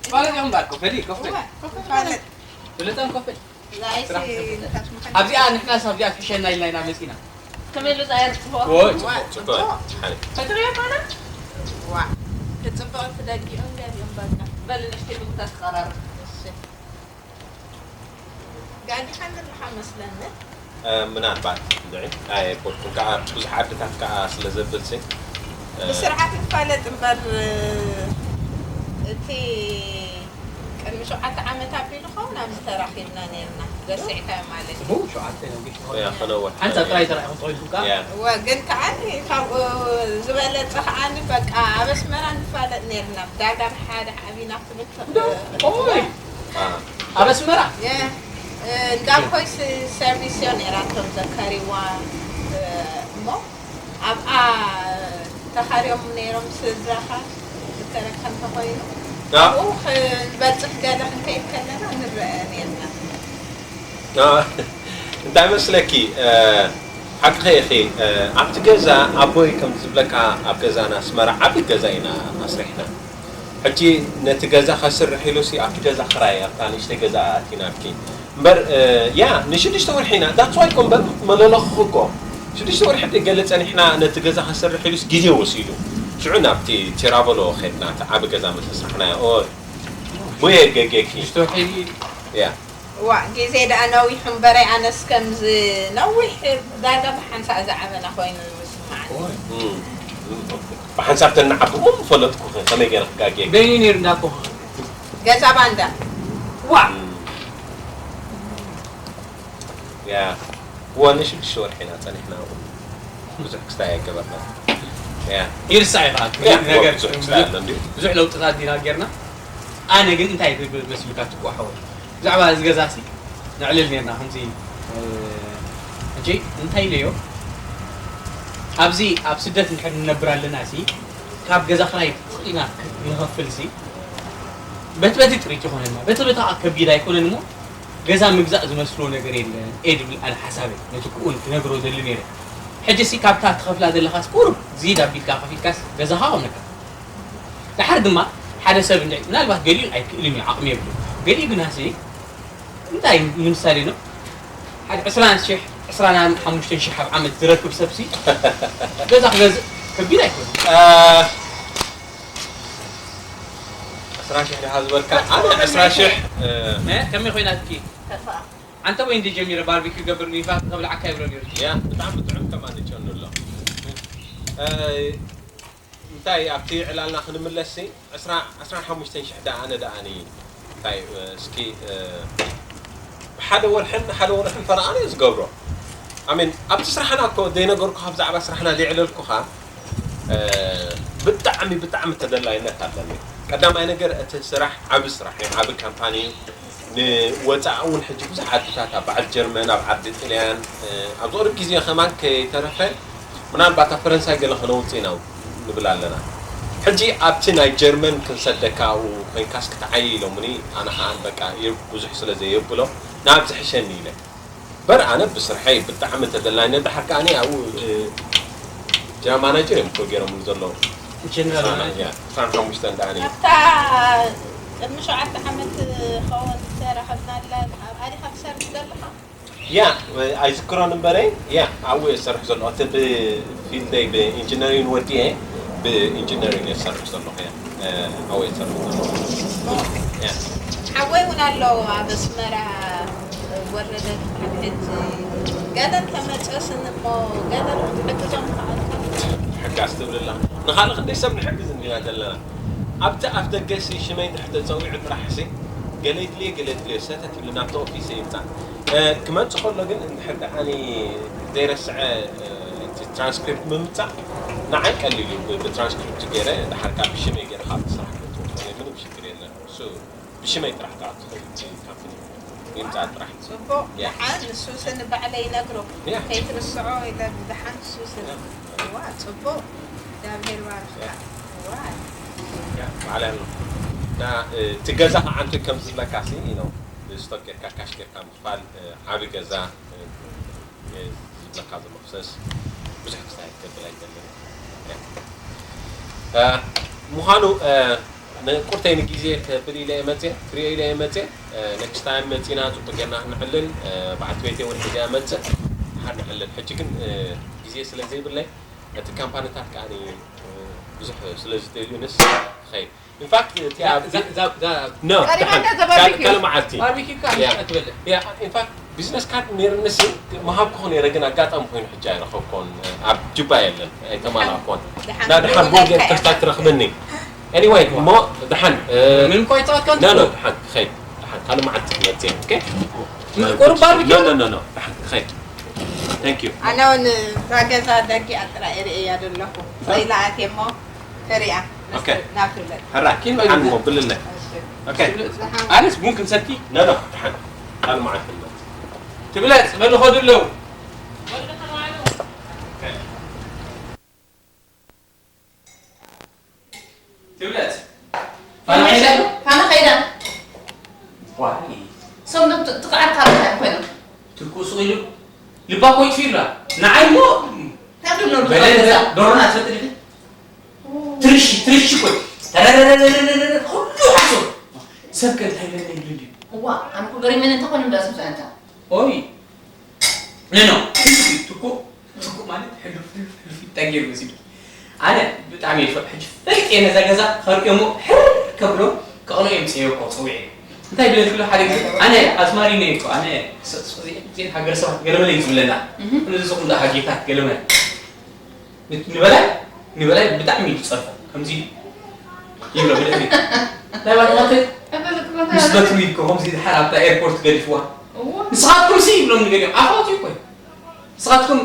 ትፋለጥ ኢኹም ባር ኮፈሊ ኮፈ ፋለጥ ፍልጠን ኮፈ ዛይሲ ኣብዚኣ ንሕናስ ኣብዚኣ ትሕሸና ኢልና ኢና መፂና ከመይ ኢሉ ዛየር ጽቡቕ? ወይ ጽቡቕ ጽቡቅ ሓን ፈጥሪዮ ኮነ? ዋ ክጽብቕ ትደጊዑ እንዲያ ድዮም በቃ በል ንእሽተይ ምግብታት ትቐራርብ። ጋጊኻ ንርሓ መስለኒ ምናልባት እንድዒ ኣየኮልኩን ከዓ ብዙሕ ዓድታት ከዓ ስለ ዘብል ሲ ብስርዓት ይፋለጥ እምበር እቲ ቅድሚ ሸውዓተ ዓመት ኣቢሉ ኸውን ኣብዚ ተራኺብና ነርና ዘስዕካ ማለት እዩ ጽቡቕ ሸውዓተ ነጊሽ ያ ከነወር ሓንሳብ ጥራይ ጥራይ ክትቆይሉካ ያ እወ ግን ከዓ ካብኡ ዝበለፀ ከዓ በቃ ኣብ ኣስመራ ንፋለጥ ነርና ብዳጋ ብሓደ ዓቢና ክትብል ትኽእል ኦይ ኣብ ኣስመራ እንዳኮይ ሰርቪስ ዮ ነራቶም ዘካሪዋ እሞ ኣብኣ ተኻርዮም ነይሮም ስድራኻ ዝከረካ እንተኾይኑ ኣብኡ ክንበፅሕ ገለ ክንከይድ ከለና ንረአ ነርና እንታይ መስለኪ ሓቅኸ ኢኺ ኣብቲ ገዛ ኣቦይ ከም ዝብለካ ኣብ ገዛና ኣስመራ ዓቢ ገዛ ኢና ኣስሪሕና ሕጂ ነቲ ገዛ ከስርሕ ኢሉ ሲ ኣብቲ ገዛ ክራይ ኣብታ ንእሽተይ ገዛ ኣቲና ኣብቲ እምበር ያ ንሽዱሽተ ወርሒ ኢና that's why ኮ እምበር መለለኹ እኮ ሽዱሽተ ወርሒ ደይ ገለ ጸኒሕና ነቲ ገዛ ከሰርሕ ኢሉስ ግዜ ወሲዱ ሽዑ ናብቲ ቴራቨሎ ኸድና እቲ ዓቢ ገዛ ምስ ኣስራሕናዮ ኦ ሙየ ገጌኪ ሽዱሽተ ወርሒ ያ ዋ ግዜ ደኣ ነዊሑ እምበረይ ኣነስ ከምዚ ነዊሕ ዳጋ ብሓንሳእ ዝዓበና ኮይኑ ዝስምዓኒ ኦይ ብሓንሳብ ተናዓብኹም ፈለጥኩ ከመይ ገይረ ክጋጌ በይኒ ነይሩ እንዳኮ ገዛ ባንዳ ዋ ያ እዋ ንሽዱሽተ ወርሒ ኢና ጸኒሕና ኣብኡ ብዙሕ ክስታይ ኣይገበርና ያ ይርሳዕ ኢኻ ያ ነገር ብዙሕ ክስታይ ኣሎ እንዲሁ ብዙሕ ለውጥታት ዲና ጌርና ኣነ ግን እንታይ ክብል መሲሉካ ትኩ ሓወይ ብዛዕባ እዚ ገዛ ሲ ነዕልል ኔርና ከምዚ ሕጂ እንታይ ኢለዮ ኣብዚ ኣብ ስደት እንድሕር ንነብር ኣለና ሲ ካብ ገዛ ክራይ ኢና ንኸፍል ሲ በቲ በቲ ጥሪት ይኾነና በቲ በቲ ከዓ ከቢድ ኣይኮነን እሞ ገዛ ምግዛእ ዝመስሎ ነገር የለን እየ ድብል ኣነ ሓሳበይ ነቲ ክኡን ክነግሮ ደሊ ነይረ ሕጂ ሲ ካብታ ትኸፍላ ዘለኻስ ቁሩብ ዝይድ ኣቢልካ ከፊልካስ ገዛኻ ኾነካ ድሓር ድማ ሓደ ሰብ እንድዒ ምናልባት ገሊኡ ኣይክእልን እዩ ዓቕሚ የብሉ ገሊኡ ግና ሲ እንታይ ንምሳሌ ነው ሓደ ዕስራን ሽሕ ዕስራን ሓሙሽተን ሽሕ ኣብ ዓመት ዝረክብ ሰብ ሲ ገዛ ክገዝእ ከቢድ ኣይኮነ ዕስራ ሽሕ ድኻ ዝበልካ ኣነ ዕስራ ሽሕ ከመይ ኮይናትኪ ከፋ ኣንተ ወይ እንዲ ጀሚረ ባርቢኪ ገብር ኒፋ ከብልዓካ ይብሎ ነይሩ ያ ብጣዕሚ ጥዑም ከማን ጨኑ ኣሎ እንታይ ኣብቲ ዕላልና ክንምለስ ሲ ዕስራ ዕስራን ሓሙሽተን ሽሕ ደኣ ኣነ ደኣ ኣነ እንታይ እስኪ ብሓደ ወርሕን ሓደ ወርሕን ፈረቓን እዩ ዝገብሮ ኣሜን ኣብቲ ስራሕና እኮ ዘይነገርኩኻ ብዛዕባ ስራሕና ዘይዕለልኩኻ ብጣዕሚ ብጣዕሚ ተደላይነት ኣለኒ ቀዳማይ ነገር እቲ ስራሕ ዓቢ ስራሕ እዩ ዓቢ ካምፓኒ ንወፃኢ እውን ሕጂ ብዙሕ ዓድታት ኣብ በዓል ጀርመን ኣብ ዓዲ ጥልያን ኣብ ዝቕርብ ግዜ ከማን ከይተረፈ ምናልባት ኣብ ፈረንሳይ ገለ ከነውፅእ ኢና ንብል ኣለና ሕጂ ኣብቲ ናይ ጀርመን ክንሰደካ ኣብኡ ኮይንካስ ክትዓይ ኢሎምኒ። ኣነ ከዓ በቃ ብዙሕ ስለ ዘየብሎ ናብዚ ሕሸኒ ኢለ። በር ኣነ ብስርሐይ ብጣዕሚ ተደላይነት ድሓር ከዓኒ ኣብኡ ጀነራል ማናጀር እዮም እኮ ገይሮምሉ ዘለዉ። ጀነራል ማናጀር። ዕስራን ሓሙሽተን ደኣ ነይሩ። ኣብታ ቅድሚ ሸውዓተ ዓመት ኸውን ዝተረኸብናላ ኣብኣ ዲኻ ትሰርሕ ዘለኻ? ያ ኣይዝክሮን እምበረ። ያ ኣብኡ እየ ዝሰርሕ ዘለኹ። እቲ ብፊልደይ ብኢንጂነሪንግ ወዲኤ ብኢንጂነሪንግ እየ ዝሰርሕ ዘለኹ። ያ ኣብኡ እየ ዝሰርሕ ዘለኹ። ያ ሓወይ እውን ኣሎ ኣብ ኣስመራ ወረደ ትበሃል ሕጂ። ገለ እንተመፅኦስን እሞ ገለ ክትሕግዞም ትኽእል። ሕጋስ ትብል ኣላ። ንኻልእ ክንደይ ሰብ ንሕግዝ እንዲና ዘለና። ኣብቲ ኣፍ ደገሲ ሽመይ እንድሕር ተፀዊዑ ጥራሕ ሲ ገለ ድልየ ገለ ድልየ ሰተት ይብል ናብቲ ኦፊስ ይምፃእ። ክመፅእ ከሎ ግን እንድሕር ደኣኒ ዘይረስዐ እቲ ትራንስክሪፕት ምምፃእ ንዓይ ቀሊል እዩ። ብትራንስክሪፕት ገይረ ድሓር ካብ ብሽመይ ገይረ ካብቲ ስራሕ ክትወፅእ ምንም ሽግር የለን። ብሽመይ ጥራሕ ከዓ ትኸይድ ካምፕኒ ይምፃእ ጥራሕ። ፅቡቅ። ደሓን ንሱ ስኒ ባዕለ ይነግሮ። ከይትርስዖ ኢለ ደሓን ንሱ ስኒ ዋ ፅቡቅ። እግዚኣብሔር ባርካ። ዋ ባዕለ ኣሎ። እና እቲ ገዛ ከዓ ኣንተ ከም ዝብለካ ሲ ነው ስቶክ ጌርካ ካሽ ጌርካ ምክፋል ዓብ ገዛ ዝብለካ ዘሎ ክሰስ ብዙሕ ክስታይ ክገብር ኣይደልን። ምዃኑ ንቁርተይ ንግዜ ክብል ኢለ እየ መፅየ ክሪኦ ኢለ እየ መፅየ። ኔክስት ታይም መፂና ፅቡቅ ጌርና ክንዕልል። በዓልቲ ቤተይ እውን ሒዘ እያ መፅእ። ሓድ ንዕልል ሕጂ ግን ግዜ ስለ ዘይብለይ ነቲ ካምፓኒታት ከዓ ብዙሕ ስለ ዝደልዩ ንስ ኸይድ ኢንፋክት እቲ ኣብ ኖ ካልእ መዓልቲ ኢንፋክት ቢዝነስ ካርድ ነይርንስ መሃብኩ ነይረ ግን ኣጋጣሚ ኮይኑ ሕጂ ኣይረኸብኮን። ኣብ ጁባ የለን ኣይተማላእኮን። እና ድሓን ቦርድ ከስታክ ትረኽበኒ። ኤኒወይ እሞ ድሓን ምንም ኮይፀወት ከንቱ ኖ ኖ ድሓን ክኸይድ ድሓን ካልእ መዓልቲ ክመፅእ ኦኬ። ቁሩብ ባርቢኪ ኖ ኖ ኖ ድሓን ክኸይድ። ታንክ ዩ። ኣነ እውን እዛ ገዛ ደጊኣ ጥራይ ርእያ ዘለኹ። ዘይለኣት እሞ ተሪኣ ኦኬ። ናብ ትብለጥ ሕራ ኪን ድሓን እሞ ብልለ። ኦኬ። ኣነስ ቡን ክንሰቲ ኖ ኖ ድሓን ካልእ መዓልቲ ክመፅእ። ትብለጽ በሉ ኸዱ ኣለዉ። ትብለጽ ፋና ኸይዳ። ፋና ኸይዳ። ዋይ። ሰብነት ትቕዓት ካልእ ኮይና። ትኩእ ሱቕ ኢሉ ልባ እኮ ይጥፊ ኢላ። ንዓይ እሞ እንታይ ትብሎ በለ ገዛ? ዶሮና ትፈጥሪ ዲ? ትርሺ ትርሺ እኮ ተረረረረረረ ኩሉ ሓሶት። ሰብ ከ እንታይ ይበለ ይብል ድዩ? እዋ ኣነ እኮ ገሪመኒ እንተኾነ እንዳ ስምሳ እንታ። ኦይ ኖ ኖ ትኩእ ትኩእ ማለት ሕሉፍ ሕሉፍ ሕሉፍ እዩ። እንታይ ገይሩ መሲሉ ኣነ ብጣዕሚ እየ ዝፈ- ሕጂ ፈልጥ እየ ነዛ ገዛ ከርእዮ እሞ ሕር ከብሎ ከቕንኦ እየ ምፅእ እኮ ፀዊዐ። እንታይ ብለልክሎ ሓደ ግዜ ኣነ ኣዝማሪኖ እየ እኮ ኣነ ስ- ስ- እዚአን ሃገረ ሰባት ገለመለ እዩ ዝብለና። እህ። እዚ ዝኹም ዝኣ ሃጌታት ገለመለ ንበላይ ንበላይ ብጣዕሚ እዩ ዝፀርፎ ከምዚ ይብሎ ብልዕሊ ናይ ባለማተይ ምስ በትሩ ይኮ ከምዚ ድሓር ኣብታ ኤርፖርት ገዲፍዋ ንስኻትኩም ሲ ይብሎም ንገዲኦም ኣፋት እዩ ኮይ ንስኻትኩም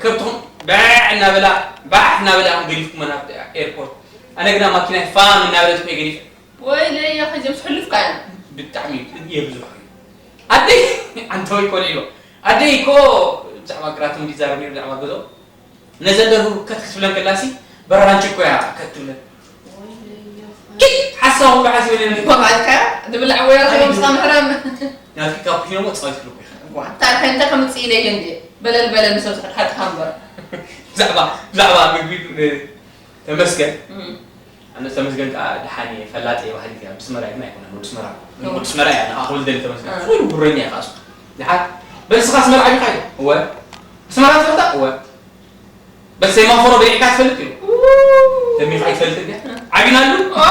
ከብትኹም ባዕ እናበላ ባሕ እናበላ ኢኹም ገዲፍኩም ናብ ኤርፖርት ኣነ ግና ማኪና ፋም እናበለት ኮይ ገዲፍ ወይለየ ከዚኦም ዝሕልፍካ እዮም ብጣዕሚ የብዝሑ ኣደይ ኣንተወይ ኮነ ኢሎ ኣደይ ኮ ብዛዕባ ግራቶም እንዲዛረብ ነይሩ ብዛዕባ ገዝኦም ነዘን ደርሁ ከት ክትብለን ከላሲ በራንቺ እኮ እያ ከት ትብለን። ኪድ ሓሳቡ በሓሲ ወደ እኮ ባልካ ትብላዕ ወያ ኣይ፣ ከምስኻ ምህራም። ናትኪ ካብ ኩሽና ወፃኢ ትልኩ ኢኻ። እኳ እንታይ ከንተ ከምጽእ ኢለ እየ እንዴ በለል በለል ንሰብ ዝሓጥኻ እምበር። ብዛዕባ ብዛዕባ ምግቢ እ፣ ተመስገን። እም። ኣነ ተመስገን ከዓ ደሓን እየ ፈላጥ እየ ባህል እያ ብስመራ ግን ኣይኮነን ወዲ ስመራ እኮ። እም። ወዲ ስመራ እያ ንኻ ክብል ደሊ ተመስገን። እም። ኮይኑ ጉረኛ እየ ካሱ። ደሓን በል ንስኻ ስመራ ዓቢኻ እየ። እወ። ስመራ ትፈልጣ? እወ። በሰይ ማፈሮ በሊዕካ ትፈልጥ እዩ። ደሚኻ ይፈልጥ እንዴ? ዓቢናሉ? ኦ!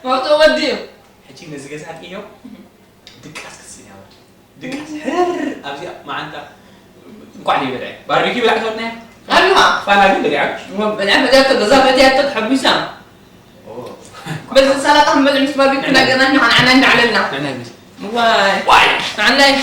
መውቶ ወዲ እዩ። ሕጂ ነዚ ገዛ ኣጥዮ ድቃስ ክትስእን ያወ። ድቃስ ሕር ኣብዚኣ መዓንጣ እንኳዕ ደይ በልዐ። ባርቢኪ ብላዕ ተወድናያ? ኣሉሃ። ፋና ግን በሊዓ። በሊዓ በሊዓ ተገዛ በቲያ ተትሐቢሳ። ኦ። በዚ ሰላጣ ክንበልዕ ምስ ባርቢኪ እናገና ንዓና እናዓለልና። ንዓና ይመስ። ዋይ። ዋይ። ንዓናይ።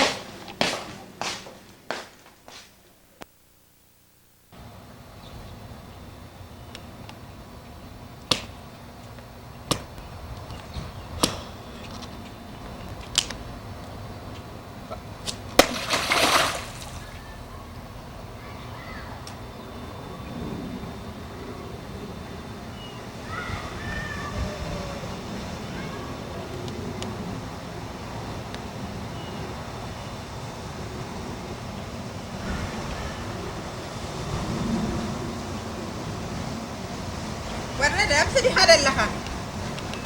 ኣብዚ ዲኻ ዘለኻ?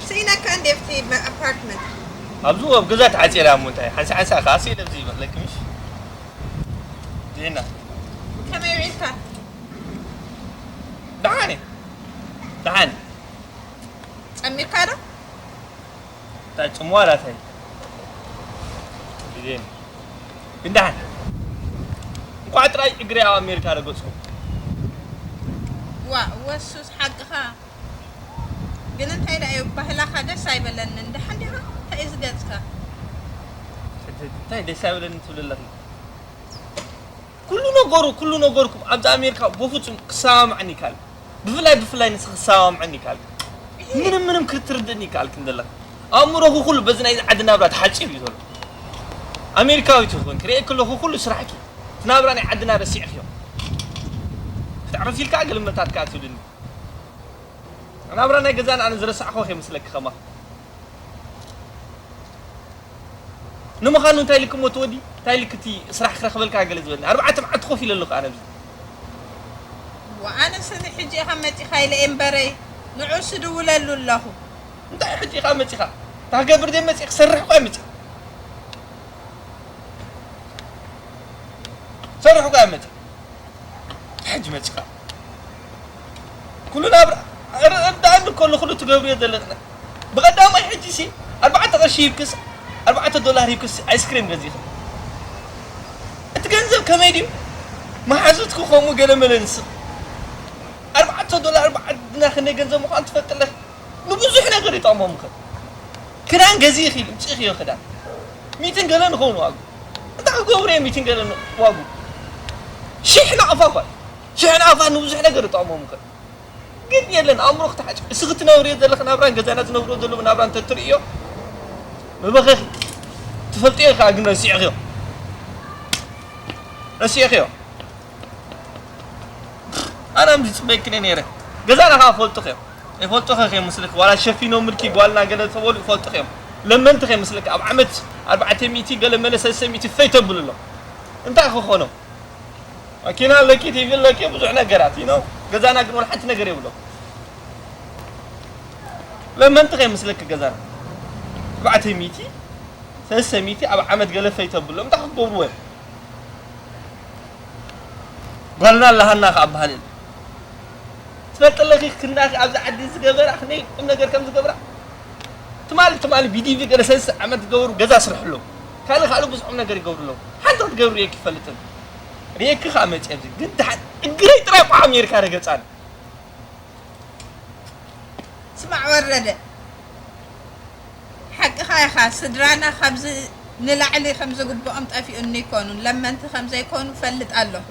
ስኢነካ እንዴ ኣብቲ ኣፓርትመንት? ኣብዚ ኣብ ገዛ ተዓፂራ እሞ እንታይ ሓንሳ ሓንሳ ከዓ ስኢነ ኣብዚ ይበለኪ ምሽ? ዜና ከመይ ውዒልካ? ደሓን እየ። ደሓን። ጸሚርካ ዶ? እንታይ ጽምዋ ላታይ? ግዜኒ። ግን ደሓን። እንኳዕ ጥራይ እግረይ ኣብ ኣሜሪካ ረገጽኩ። ዋ፣ ወሱስ ሓቅኻ። ግን እንታይ ደኣ እዩ ባህላኻ ደስ ኣይበለንን። ደሓን ዲኻ? እንታይ እዩ ዝገጽካ? እንታይ ደስ ኣይበለንን ትብል ኣለኺ? ኩሉ ነገሩ፣ ኩሉ ነገርኩም ኣብዚ ኣሜሪካ ብፍጹም ክሰማማዕኒ ይከኣል። ብፍላይ፣ ብፍላይ ንስኺ ክሰማማዕኒ ይከኣል። ምንም፣ ምንም ክትርድእኒ ይከኣልክን ዘለኺ። ኣእምሮኺ ኩሉ በዚ ናይዚ ዓዲ ናብራ ተሓጺሩ እዩ ዘሎ። ኣሜሪካዊት ይኹን ክርእየኪ ኣለኹ ኩሉ ስራሕኪ። እቲ ናብራ ናይ ዓድና ረሲዕክዮ። ክተዕርፊ ኢልካ ገልመታት ከኣ ትብልኒ። ናብራ ናይ ገዛና ኣነ ዝረሳዕኩ ከይመስለኪ ከማኺ። ንምዃኑ እንታይ ኢልኪ እሞ ትወዲ? እንታይ ኢልኪ እቲ ስራሕ ክረኽበልካ ገለ ዝበለኒ? ኣርባዕተ መዓልቲ ኮፍ ኢለ ኣለኹ ኣነ ኣብዚ። ወኣነ ስኒ ሕጂ ኢኻ መጺኻ ኢለ እየ እምበረይ ንዑ ስድውለሉ ኣለኹ። እንታይ ሕጂ ኢኻ መጺኻ? እንታይ ክገብር ደይ መጺእ? ክሰርሕ እኳ እየ መጺእ። ክሰርሕ እኳ እየ መጺእ። ሕጂ መጺኻ። ኩሉ ናብራ ርዳእኒ ከሎ ኩሉ ትገብርዮ ዘለኽና። ብቐዳማይ ሕጂ ሲ ኣርባዕተ ቅርሺ ሂብክስ ኣርባዕተ ዶላር ሂብክስ ኣይስክሬም ገዚእኺ። እቲ ገንዘብ ከመይ ድዩ? መሓዙትኪ ከምኡ ገለ መለ ንስኺ። ኣርባዕተ ዶላር ኣብ ዓድና ክንደይ ገንዘብ ምዃኑ ትፈልጢ ኣለኺ? ንብዙሕ ነገር ይጠቕሞም ይኽእል። ክዳን ገዚእኺ ምጽእኽዮ ክዳን። ሚእትን ገለን ይኸውን ዋጉ። እንታይ ክገብሩ እዮም ሚእትን ገለን ዋጉ? ሽሕ ናቕፋ እኳ እዩ። ሽሕ ናቕፋ ንብዙሕ ነገር ይጠቕሞም ይኽእል። ግን የለን ኣእምሮ ክትሓጭ። እስኺ ትነብርዮ ዘለኺ ናብራን ገዛና ዝነብርዎ ዘለዉ ናብራን ተትርእዮ ምበኸኺ። ትፈልጥዮ ከዓ ግን ረሲዕኽዮ። ረሲዕኽዮ። ኣነ ምዚ ጽበይክነ ነይረ። ገዛና ከዓ ፈልጡ ኸዮም። ይፈልጡ ኸ ከይመስልክ ዋላ ሸፊኖምልኪ ጓልና ገለ ተበሉ ይፈልጡ ኸዮም። ለመንቲ ከይመስልክ ኣብ ዓመት ኣርባዕተ ሚእቲ ገለ መለ ሰለስተ ሚእቲ ፈይ ተብሉ ኣሎ። እንታይ ክኾኖም? ማኪና ኣለኪ፣ ቲቪ ኣለኪ፣ ብዙሕ ነገራት፣ you know። ገዛና ግን ወላ ሓንቲ ነገር የብሎ። ለመንቲ ከይመስለኪ ገዛና። ኣርባዕተ ሚእቲ፣ ሰለስተ ሚእቲ ኣብ ዓመት ገለ ፈይ ተብሎ። እንታይ ክትገብርዎ እዮም? ጓልና ኣለሃና ከኣ በሃል የለን። ትፈልጢ ኣለኺ ክንዳኺ ኣብዚ ዓዲ ዝገበራ ክንደይ ቁም ነገር ከም ዝገብራ? ትማሊ፣ ትማሊ ብዲቪ ገለ ሰለስተ ዓመት ዝገበሩ ገዛ ስርሑ ኣለዉ። ካልእ፣ ካልእ ብዙሕ ቁም ነገር ይገብሩ ኣለዉ። ሓንቲ ክትገብሪ ርእየኪ ይፈልጥን። ርእየኪ ከኣ መጽየ ኣብዚ። ግን ደሓን እግረይ ጥራይ ቋዕ ሜርካ ረገጻን። ስማዕ ወረደ፣ ሓቅኻ ኢኻ። ስድራና ካብዚ ንላዕሊ ከም ዝግብኦም ጠፊኡኒ ኣይኮኑን። ለመንቲ ከም ዘይኮኑ እፈልጥ ኣለኹ።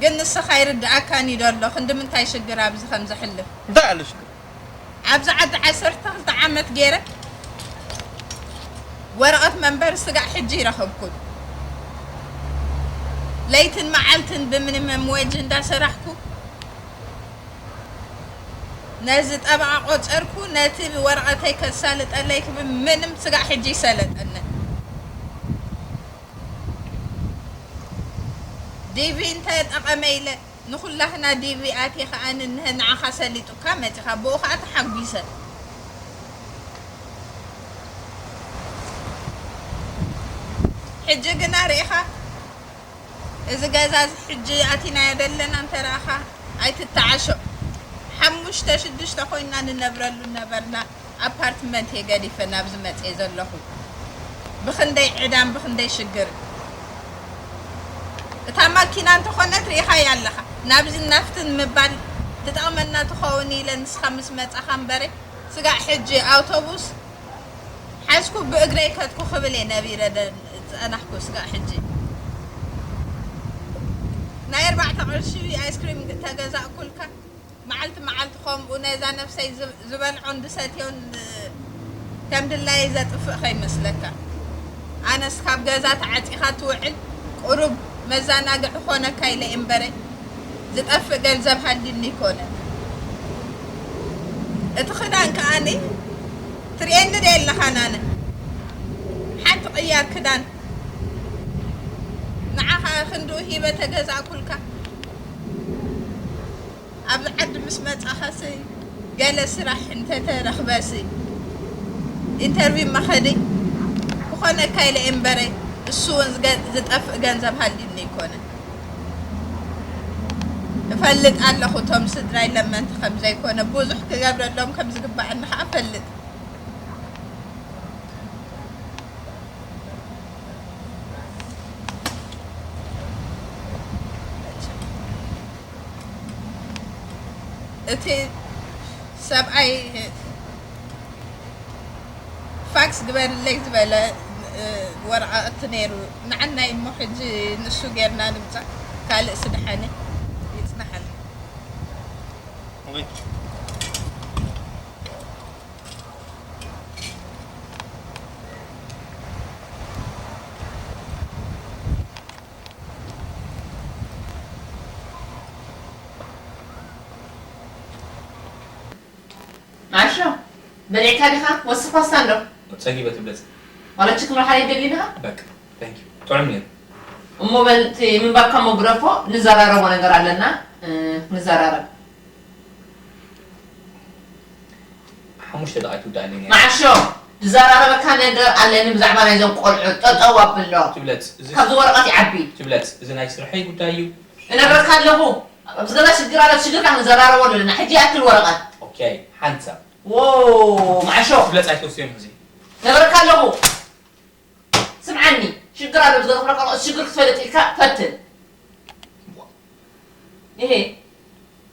ግን ንስኻ ኣይርድኣካን እዩ ደሎ። ክንዲ ምንታይ ሽግር ኣብዚ ከም ዘሕልፍ። እንታይ ኣሎ ሽግር? ኣብዚ ዓዲ ዓሰርተ ክልተ ዓመት ገይረ ወረቐት መንበሪ ስጋዕ ሕጂ ይረኸብኩን። ለይትን መዓልትን ብሚኒመም ዌጅ እንዳሰራሕኩ ነዚ ጠበቓ ቆጸርኩ፣ ነቲ ወረቐተይ ከሳልጠለይ ክብል ምንም ስጋዕ ሕጂ ይሰለጠነ። ዲቪ እንተ ጠቐመ ኢለ ንኹላህና ዲቪ ኣትየ ከኣ ንንሀ ንዓኻ ሰሊጡካ መጺኻ፣ ብኡ ከኣ ተሓጒሰ። ሕጂ ግና ርኢኻ፣ እዚ ገዛ እዚ ሕጂ ኣቲናዮ ዘለና እንተ ረኣኻ ኣይትተዓሾ። ሓሙሽተ ሽዱሽተ ኮይንና ንነብረሉ ነበርና። ኣፓርትመንት እየ ገዲፈ ናብዚ መጽየ ዘለኹ። ብኽንደይ ዕዳን ብኽንደይ ሽግር። እታ ማኪና እንተኾነት ርኢኻያ ኣለኻ። ናብዚ ናፍትን ምባል ትጠቕመና ትኸውን ኢለ ንስኻ ምስ መጻኻ እምበረ፣ ስጋዕ ሕጂ ኣውቶቡስ ሓዝኩ ብእግረይ ከድኩ ክብል እየ ነቢረ ደ-፣ ዝጸናሕኩ። ስጋዕ ሕጂ ናይ ኣርባዕተ ቅርሺ ኣይስክሪም ተገዛእኩልካ። መዓልቲ መዓልቲ ከምኡ ነዛ ነፍሰይ ዝ-፣ ዝበልዖን ዝሰትዮን ከም ድላየ ዘጥፍእ ከይመስለካ። ኣነስ ካብ ገዛ ተዓጺኻ ትውዕል ቁሩብ መዘናግዒ ኮነካ ኢለ እምበረ ዝጠፍእ ገንዘብ ሃልዩኒ ኣይኮነን። እቲ ክዳን ከኣኒ ትርእየኒ ዶ የለኻን ኣነ ሓንቲ ቅያር ክዳን ንዓኻ ክንድኡ ሂበ ተገዛእኩልካ። ኣብዚ ዓዲ ምስ መጻኸሲ ገለ ስራሕ እንተተረኽበሲ ኢንተርቪው መኸዲ ክኾነካ ኢለ እምበረ፣ እሱ እውን ዝገ- ዝጠፍእ ገንዘብ ሃልዩኒ ኣይኮነ። እፈልጥ ኣለኹ እቶም ስድራይ ለመንቲ ከም ዘይኮነ፣ ብዙሕ ክገብረሎም ከም ዝግባኣኒ ኸዓ እፈልጥ። እቲ ሰብኣይ ፋክስ ግበርለይ ዝበለ ወረቓቕቲ ነይሩ ንዓናይ እሞ ሕጂ ንሱ ጌርና ንምፃእ ካልእ ስድሓኒ ይፅናሓልና። ማሾ፣ በሊዕካ ዲኻ? ወስኽ ፓስታ ኣሎ። ጸጊበ ትብለጽ። ዋላ ችክን ሓሊብ ደልዩ ዲኻ? በቃ፣ thank you። ጥዑም ነይሩ። እሞ በል እቲ ምንባብካ እሞ ግደፎ፣ ንዘራረቦ ነገር ኣለና፣ እ፣ ንዘራረብ። ሓሙሽተ ደቓይቅ ትውዳእለይ ነይራ። ማሾ፣ ዝዘራረበካ ነገር ኣለኒ ብዛዕባ ናይዞም ቆልዑ፣ ጠጠው ኣብሎ። ትብለጽ፣ እዚ ካብዚ ወረቐት ይዓቢ። ትብለጽ፣ እዚ ናይ ስርሐይ ጉዳይ እዩ። እነግረካ ኣለኹ፣ ኣብዚ ገዛ ሽግር ኣሎ፣ ሽግርካ ክንዘራረበሉ ኣለና። ሕጂ ይኣክል ወረቐት። ኦኬ፣ ሓንሳብ። ዎ፣ ማዕሾ። ክፍለጽ ኣይትወስዮን ሕዚ። ነግረካ ኣለኹ። ስምዓኒ፣ ሽግር ኣሎ፣ ኣብዚ ገዛ ክፍለካ፣ ሽግር ክትፈልጥ ኢልካ ፈትን። ዋ። እሄ።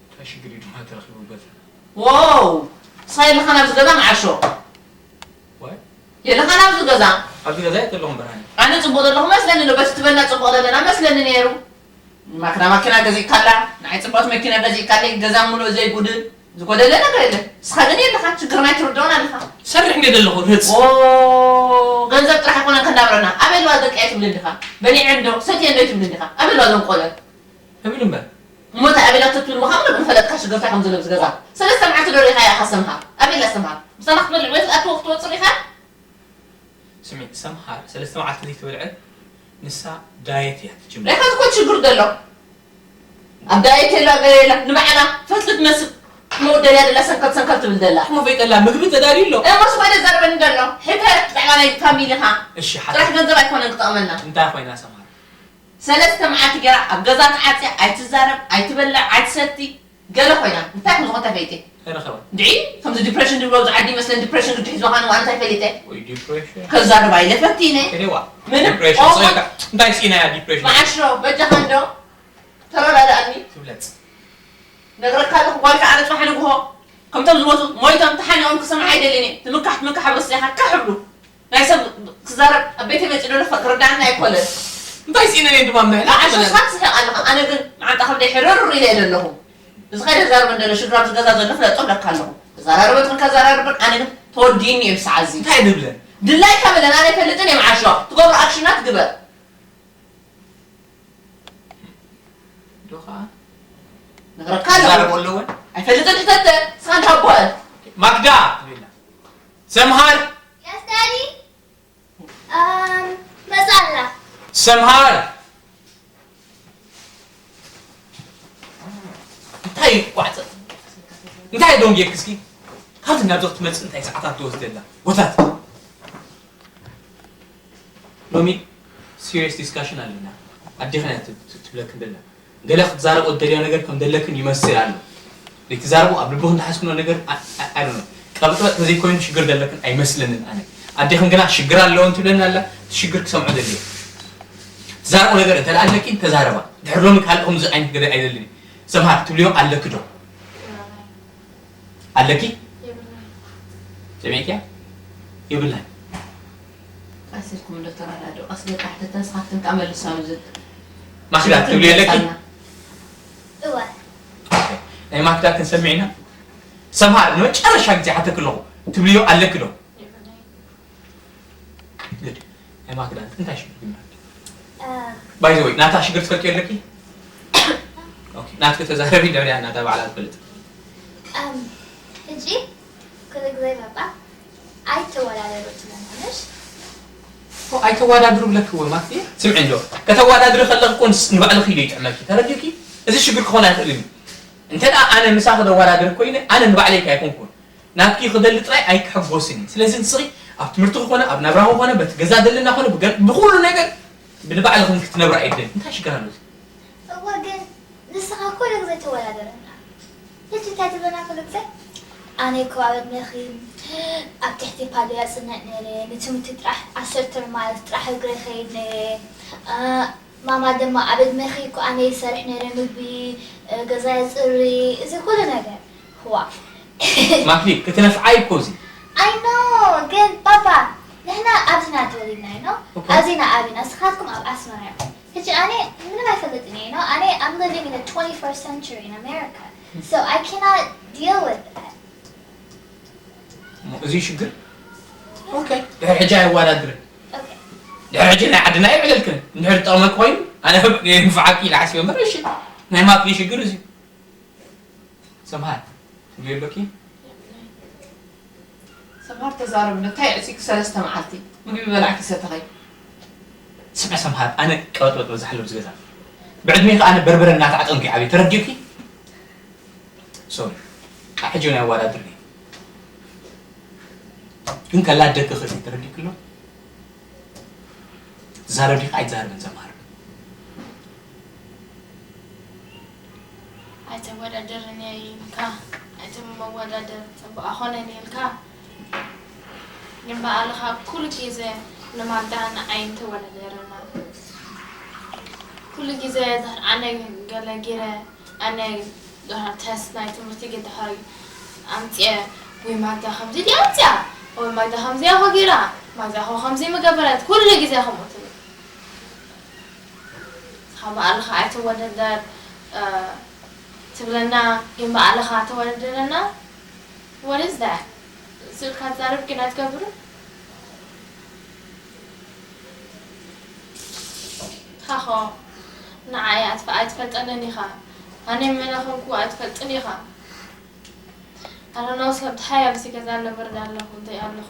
እንታይ ሽግር እዩ ድማ ተረኺቡ በዛ? ዎ፣ ንስኻ የለኻን ኣብዚ ገዛ ማዕሾ። ዋይ? የለኻን ኣብዚ ገዛ። ኣብዚ ገዛ የት ኣለኹም ብርሃን? ኣነ ጽቡቕ ዘለኹ መስለኒ ኣሎ፣ በቲ ትበልና ጽቡቕ ዘለና መስለኒ ነይሩ። ማክዳ ማኪና ገዚእካላ፣ ንዓይ ጽቡቕቲ መኪና ገዚእካለይ፣ ገዛ ምሉእ ዘይጉድል፣ ዝጎደለ ነገር የለን። ንስኻ ግን የለኻን፣ ሽግርና ኣይትርድኦን ኣለኻ። ሰርሕ እንደ ዘለኹ ርህጽ። ኦ፣ ገንዘብ ጥራሕ ኣይኮነን ከናብረና። ኣበይ ኣለዋ ደቀይ ትብልን ዲኻ? በሊዐን ዶ፣ ሰትየን ዶ ኣይትብልን ዲኻ? ኣበይ ኣለዋ እዞም ቆልዑ? እብል እምበር። እሞ እንታይ ኣበይ ኣላ ትብል ምዃኑ ግን ፈለጥካ ሽግርታ ከም ዘሎ ብዝገዛ። ሰለስተ መዓልቲ ዶ ርኢኻያ ኢኻ ሰምሃር? ኣበይ ኣላ ሰምሃር? ምሳና ክትበልዕ ወይ ክትኣትዎ ክትወጽእ ርኢኻ? ስሚ፣ ሰምሃር ሰለስተ መዓልቲ ዘይተበልዐት ንሳ ዳየት እያ ትጅምር። ርኢኻ ዝኾን ሽግር ዘሎ? ኣብ ዳየት የላ፣ ገለ የላ፣ ንባዕላ ፈትሊ ትመስል። መወደልያ ደላ ሰንከል ሰንከል ትብል ደላ። እሞ ፈይጠላ ምግቢ ተዳልዩ ኣሎ። እሞ ስቕ ኢለ ዘርበኒ ደሎ። ሕተ ብዛዕባ ናይ ፋሚሊኻ። እሺ፣ ሓታ። ጥራሕ ገንዘብ ኣይኮነን ክጠቕመና። እንታይ ኮይና ሰምሃር? ሰለስተ መዓልቲ ገይራ ኣብ ገዛ ተዓጽያ፣ ኣይትዛረብ፣ ኣይትበልዕ፣ ኣይትሰቲ፣ ገለ ኮይና። እንታይ ከም ዝኾነ ተፈይጢ። ኣይረኸባን። እንድዒ፣ ከምዚ ዲፕሬሽን ድብሎ ኣብዚ ዓዲ ይመስለን፣ ዲፕሬሽን ግዲ ሒዝዋ ኻን ዋላ እንታይ ፈሊጠ። ወይ ዲፕሬሽን። ከዛርባ ኢለ ፈቲነ። ከደዋ። ምንም። ዲፕሬሽን ኦሆ። ጸይካ። እንታይ ስኢና እያ ዲፕሬሽን? መዓሾ፣ በጃኻ እንዶ ተረዳድኣኒ። ትብለጽ። ነግረካ ኣለኹ፣ ጓልካ ኣነ ጽባሕ ንግሆ ከምቶም ዝሞቱ ሞይቶም ተሓኒቖም ክሰምዓ ኣይደልን እየ። ትምካሕ ትምካሕ ኣብ ርእሲ ኢኻ ካሕ እብሉ። ናይ ሰብ ክዛረብ ኣብ ቤተይ መጺኡ ደሎ ክርድኣኒ ኣይኮነን። እንታይ ስኢነ እየ ድማ ምሕላፍ ንዓይ ክበላ? ሶስኻ ትስሕቕ ኣለኻ፣ ኣነ ግን መዓንጣ ከብደይ ሕርር ኢለ እየ ዘለኹ። እዚ ከይደ ዛረበ እንደሎ ሽግር ኣብዚ ገዛ ዘሎ ፍለጦ ኣለካ ኣለኹ። ተዛራርበ ትብል ከዛራርበን ኣነ ግን ተወዲእኒ እየ ብሰዓት እዚ። እንታይ ድብለን? ድላይካ በለን፣ ኣነ ኣይፈልጥን እየ መዓሾ። ትገብሮ ኣክሽናት ግበር። ዶ ኸዓ ነግረካ ኣለኹ። ክዛረብ ኣለወን? ኣይፈልጥን ትተተ፣ ንስኻ እንታይ ኣቦ? ማክዳ ትብላ። ሰምሃር። Yes, Daddy. Um, መጻ ኣላ። ሰምሃር። እንታይ ይቋጸ? እንታይ ደንጌክ እስኪ? ካብዚ ናብዚ ክትመጽእ እንታይ ሰዓታት ትወስደላ? ወታት። ሎሚ ሲሪየስ ዲስካሽን ኣለና። ኣዴኽን እያ ት-፣ ት-፣ ትብለክን ደላ። ገለ ክትዛረቦ እትደልዮ ነገር ከም ዘለክን ይመስል ኣሎ። ዘይትዛረቦ ኣብ ልብኽን ዝሓዝክኖ ነገር ኣ-፣ ኣ-፣ I don't know። ቀብጥበጥ ተዘይኮይኑ ሽግር ዘለክን ኣይመስለንን ኣነ። ኣዴኽን ግና ሽግር ኣለወን ትብለኒ ኣላ። እቲ ሽግር ክሰምዖ ደልየ። ትዛረቦ ነገር እንተ ኣለኪ ተዛረባ። ድሕሪ ሎሚ ካልእ ከምዚ ዓይነት ገለ ኣይደልን። ሰምሃር ትብልዮ ኣለኪ ዶ? ኣለኪ? የብልናይ። ሰሚዕክያ? የብልናይ። ቀስ ኢልኩም እንዶ ተረዳድኡ። ቀስ ኢልካ ሕተተን ንስኻትክን ከኣ መልሳ ኣብዚ። ማክዳ ትብልዮ ኣለኪ? እወ። ኦኬ። ናይ ማክዳ ክንሰምዕ ኢና። ሰምሃር ንመጨረሻ ግዜ ሓተኪ ኣለኹ። ትብልዮ ኣለኪ ዶ? የብልናይ። ግድ። ናይ ማክዳ እንታይ ሽግር ይመሃር? እም። By the way፣ ናታ ሽግር ትፈልጥዮ ኣለኪ? ኦኬ፣ ናትኪ ተዛረቢ፣ ድሕሪኣ ናታ ባዕላ ትፈልጥ። እም፣ ሕጂ ኩሉ ግዜ በቃ ኣይተወዳደሩ ትብለና፣ ምሽ? እኮ ኣይተወዳድሩ ብለኪ እወ፣ ማክዳ። ስምዒ እንዶ፣ ከተወዳድሪ ከለኺ እኮ ንስ-፣ ንባዕልኺ እዩ ይጥዕመኪ። ተረዲእኪ? እዚ ሽግር ክኾን ኣይኽእልን እዩ። እንተ ደኣ ኣነ ምሳኺ ዘወዳድር ኮይነ፣ ኣነ ንባዕለይ ከ ኣይኮንኩን። ናብኪ ክደሊ ጥራይ ኣይክሕጎስን እየ። ስለዚ ንስኺ ኣብ ትምህርቲ ክኾነ፣ ኣብ ናብራ ክኾነ፣ በቲ ገዛ ዘለና ኾነ፣ ብገ-፣ ብኹሉ ነገር ብንባዕልኺ ክትነብራ እየ ደሊ። እንታይ ሽግር ኣሎ? እወ፣ ግን ንስኻ ኩሉ ግዜ ትወዳደረና። ሕጂ እንታይ ትብለና ኩሉ ግዜ? ኣነ እኮ ኣብ ዕድመኺ ኣብ ትሕቲ ፓሎ እጽንዕ ነይረ፣ ንትምህርቲ ጥራሕ ዓሰርተ ማይል ጥራሕ እግረ ይኸይድ ነይረ። እ፣ ማማ ድማ ኣብ ዕድመኺ እኮ ኣነ ይሰርሕ ነይረ፣ ምግቢ፣ እ፣ ገዛ የጽሪ፣ እዚ ኩሉ ነገር። ዋእ። ማክሊ፣ ክትነፍዓይ እኮ እዚ። I know፣ ግን ፓፓ፣ ንሕና ኣብዚ ኢና ተወሊድና፣ you know? ኦኬ። ኣብዚ ኢና ዓቢና፣ ንስኻትኩም ኣብ ኣስመራ ኢኹም። ሕጂ ኣነ ምንም ኣይፈልጥን እየ፣ you know? ኣነ I'm living in the twenty-first century in America. So I cannot deal with that. እሞ እዚ ሽግር? ኦኬ። ድሕሪ ሕጂ ኣየወዳድርን። ኦኬ። ድሕሪ ሕጂ ናይ ዓድና የዕለልክን። እንድሕር ዝጠቕመኪ ኮይኑ፣ ኣነ ንፍዓኪ ኢለ ሓሲበ እምበር፣ እሺ። ናይ ማክሊ ሽግር እዚ እዩ። ሰምሃር፣ ምግቢ ኣለኪ? ሰምሃር ተዛረብኒ፣ እንታይ ኣዕጺኪ ሰለስተ መዓልቲ? ምግቢ በላዕኪ ሰተኺ? ስምዒ ሰምሃር፣ ኣነ ቀበጥበጥ በዛሕሉ ኣብዚ ገዛ። ብዕድሜኺ ኣነ በርበረ እናተዓጠንኩ እየ ዓብየ፣ ተረዲእኪ? ሶሪ፣ ካብ ሕጂ እውን ኣየወዳድርን እየ። ግን ከላደኪ ይኽእል እዩ፣ ተረዲእኪ ኣሎ? ትዛረብ ዲኻ ኣይትዛረብን ሰምሃር? ኣይተወዳደርን እየ ኢልካ፣ ኣይተ መወዳደር ጽቡቕ ኣኾነን ኢልካ፣ ግን ባዕልኻ ኩሉ ግዜ ንማግዳ ንዓይን ተወዳደረና። ኩሉ ግዜ ድሕር ኣነ ገለ ጌረ፣ ኣነ ድሕር ተስት ናይ ትምህርቲ ግን ድሕሪ ኣምጽኤ፣ ወይ ማግዳ ከምዚ ድያ ኣምጽያ፣ ወይ ማግዳ ከምዚ እያ ጌራ፣ ማግዳ እኮ ከምዚ ምገበረት፣ ኩሉ ግዜ ከምኡ ትብል። ንስኻ ባዕልኻ ኣይትወዳደር፣ እ፣ ትብለና፣ ግን ባዕልኻ ተወዳድረና። What is that? ስልካ ትዛረብ ግን ኣይትገብርን? ሃኾ፣ ንዓይ ኣትፈ-፣ ኣይትፈልጠንን ኢኻ። ኣነ መን ኣኾንኩ ኣይትፈልጥን ኢኻ። ኣነ ኖ ሰብ ተሓይ ኣብዚ ገዛ ኣለበር ኣለኹ፣ እንታይ ኣለኹ?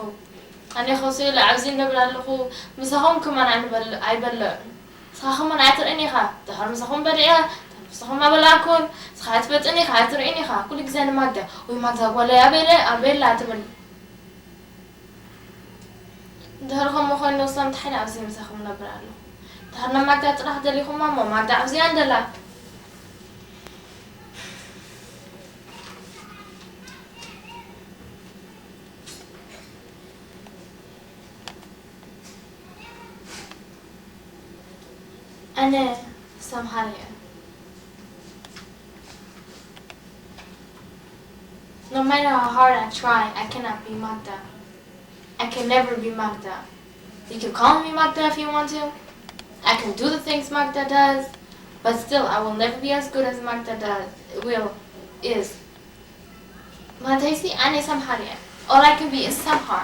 ኣነ ኸ ስእሊ ኣብዚ እንደብል ኣለኹ፣ ምሳኹም ከማን ኣይንበል-፣ ኣይበልዕን። ንስኻ ከማን ኣይትርእን ኢኻ። ድሓር ምሳኹም በሊዐ፣ ንስኹም ኣበላዕኩን። ንስኻ ኣይትፈልጥን ኢኻ፣ ኣይትርእን ኢኻ። ኩሉ ግዜ ንማግዳ፣ ወይ ማግዳ ጓለይ ኣበለ-፣ ኣበላ ትብል። ድሕሪ ከምኡ ኮይኑ ንሶም እንታይ ኣብዚ ምሳኹም ነብር ኣለኹ። ድሕሪ ንማግዳ ጥራሕ ደሊኹማ እሞ ማግዳ ኣብዚ ኣንደላ። ኣነ ሰምሃር እየ። No matter how hard I try, I cannot be Magda. I can never be Magda. You can call me Magda if you want to. I can do the things Magda does, but still I will never be as good as Magda does, will, is. ማለተይሲ ኣነ ሰምሃር እየ. All I can be is Samhar.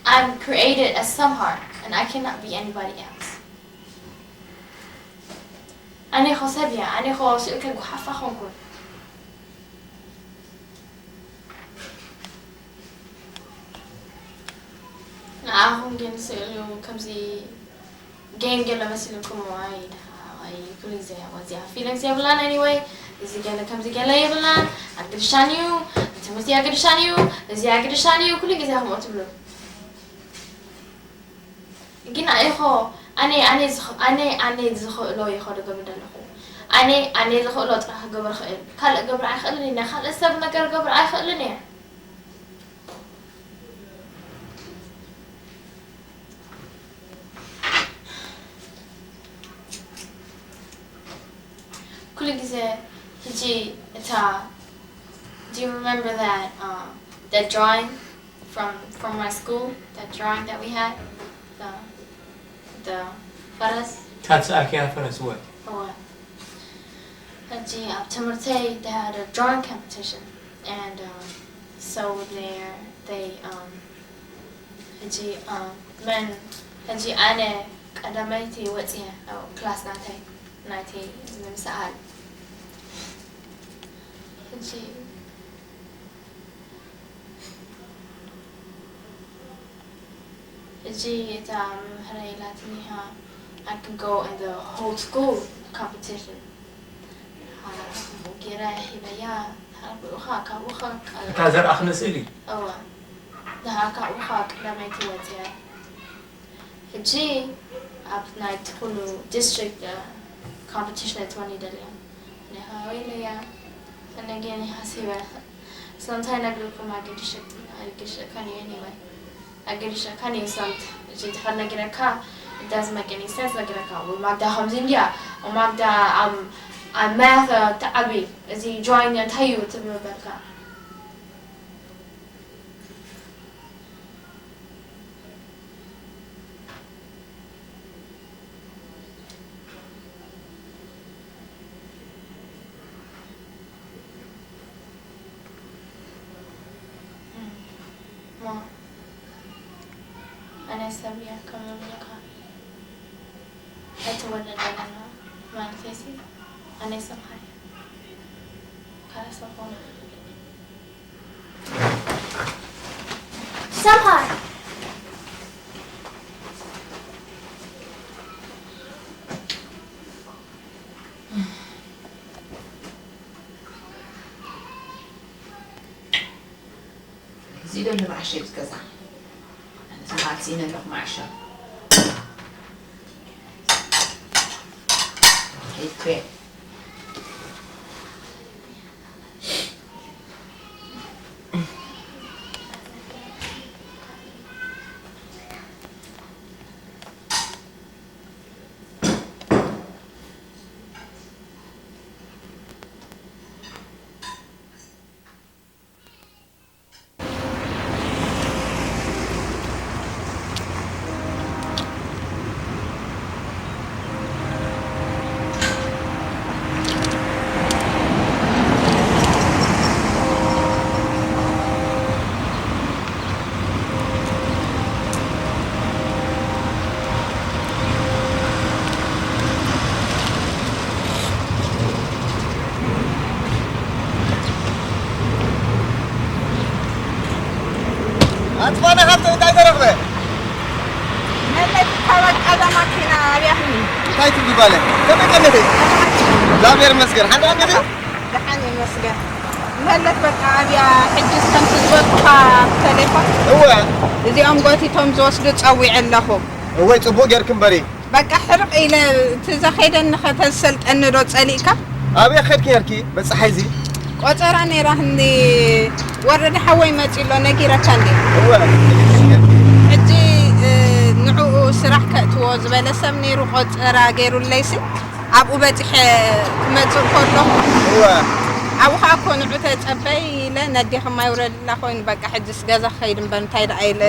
I'm created as Samhar, and I cannot be anybody else. ኣነ ኸ ሰብ እየ፣ ኣነ ኸ ስእከ ጓሓፋ ኾንኩን። ንዓኹም ግን ስእሉ ከምዚ ጌም ገለ መሲልኩም፣ ኣይ፣ ኣይ፣ ኩሉ ግዜ እያ እዚኣ። ፊሊንግስ የብላን፣ ኤኒወይ፣ እዚ ገለ ከምዚ ገለ የብላን፣ ኣግድሻን እዩ፣ ትምህርቲ ኣግድሻን እዩ፣ እዚ ኣግድሻን እዩ፣ ኩሉ ግዜ ከምኡ ትብሉ። ግን ኣነ እኮ፣ ኣነ፣ ኣነ ዝኽ-፣ ኣነ፣ ኣነ ዝኽእሎ እየ እኮ ዝገብር ዘለኹ። ኣነ፣ ኣነ ዝኽእሎ ጥራሕ ክገብር እኽእል። ካልእ ክገብር ኣይኽእልን እየ። ናይ ካልእ ሰብ ነገር ክገብር ኣይኽእልን እየ። ኩሉ ግዜ ሕጂ እታ፣ do you remember that, um, that drawing from, from my school? That drawing that we had? The, the ፈረስ? ታትስ ኣኪያ ፈረስ፣ እወ። እወ። ሕጂ ኣብ ትምህርተይ they had a drawing competition, and, um, so there they, um, ሕጂ፣ um, መን፣ ሕጂ ኣነ ቀዳመይቲ ወፅየ ኣብ ክላስ ናተይ፣ ናተይ ንምስኣል። ሕጂ፣ ሕጂ እታ መምህረይ ኢላትኒ ኢኻ፣ I can go in the whole school competition. ገይረ ሂበያ። ካብኡ ኸ፣ ካብኡ ኸ፣ እታ ዘርኣኽኒ ስእሊ? እወ። ደሃ ካብኡ ኸ ቀዳመይቲ ወፅያ። ሕጂ ኣብ ናይ እቲ ኩሉ ዲስትሪክት ኮምፒቲሽን እትወኒ ደልያ። ንኻ ወይለያ። እነገኒ ሓሲበ። ስለምንታይ ነግርኩም ኣገዲሸ-፣ ኣገዲሸካን እየ anyway። ኣገዲሸካን እየ ሰምት። እጂ ድሓር ነጊረካ፣ it doesn't make any sense ነጊረካ። ወይ ማግዳ ከምዚ እንድያ፣ ወይ ማግዳ I'm, I'm math ተዓቢ፣ እዚ drawing እንታይ እዩ ትብል በልካ። እሞ ኣነ ሰብ እየ ከም ዝብለካ ኣይትወለድ ኣለና ማለተይሲ ኣነ ሰምሃር ካልእ ሰብ ኾነ ሰምሃር እዚ ዶ ንባዕሸ እዩ ዝገዛ? ኣነ ዝመዓልቲ ኣለኹ ማዕሻ። ሄድኩ እየ። ኣጥፋና ሃብተ እንታይ ተረኽበ? መለስ ካባቃዛ ማኪና ኣብያኽኒ እንታይ ትብሊ ጓለ? ከመይ ቀነተይ? እግዚኣብሔር ይመስገን። ሓንቲ ቀነተይ? ደሓን ይመስገን። መለስ በቃ ኣብያ ሕጂ ከምቲ ዝበልኩኻ ብተሌፎን እወ እዚኦም ጎቲቶም ዝወስዱ ጸዊዐ ኣለኹ። እወይ ጽቡቅ ጌርኪ እምበሪ። በቃ ሕርቕ ኢለ እቲ ዘኸይደኒ ኸተዝሰልጠኒ ዶ ጸሊእካ? ኣበይ ኸድኪ ነርኪ በጽሓይዚ? ቆጸራ ነይራ ህኒ ወረደ ሓወይ መጺ ኣሎ ነጊረካ እንዴ? እወ ሕጂ ንዕኡ ስራሕ ከእትዎ ዝበለ ሰብ ነይሩ ቆጸራ ገይሩለይሲ ኣብኡ በጺሐ ክመጽእ ከሎ እወ ኣብኡ ኸዓ እኮ ንዑ ተጸበይ ኢለ ነዴኽማ ይውረድላ ኮይኑ በቃ ሕጅስ ገዛ ክኸይድ እምበር እንታይ ደኣ ኢለ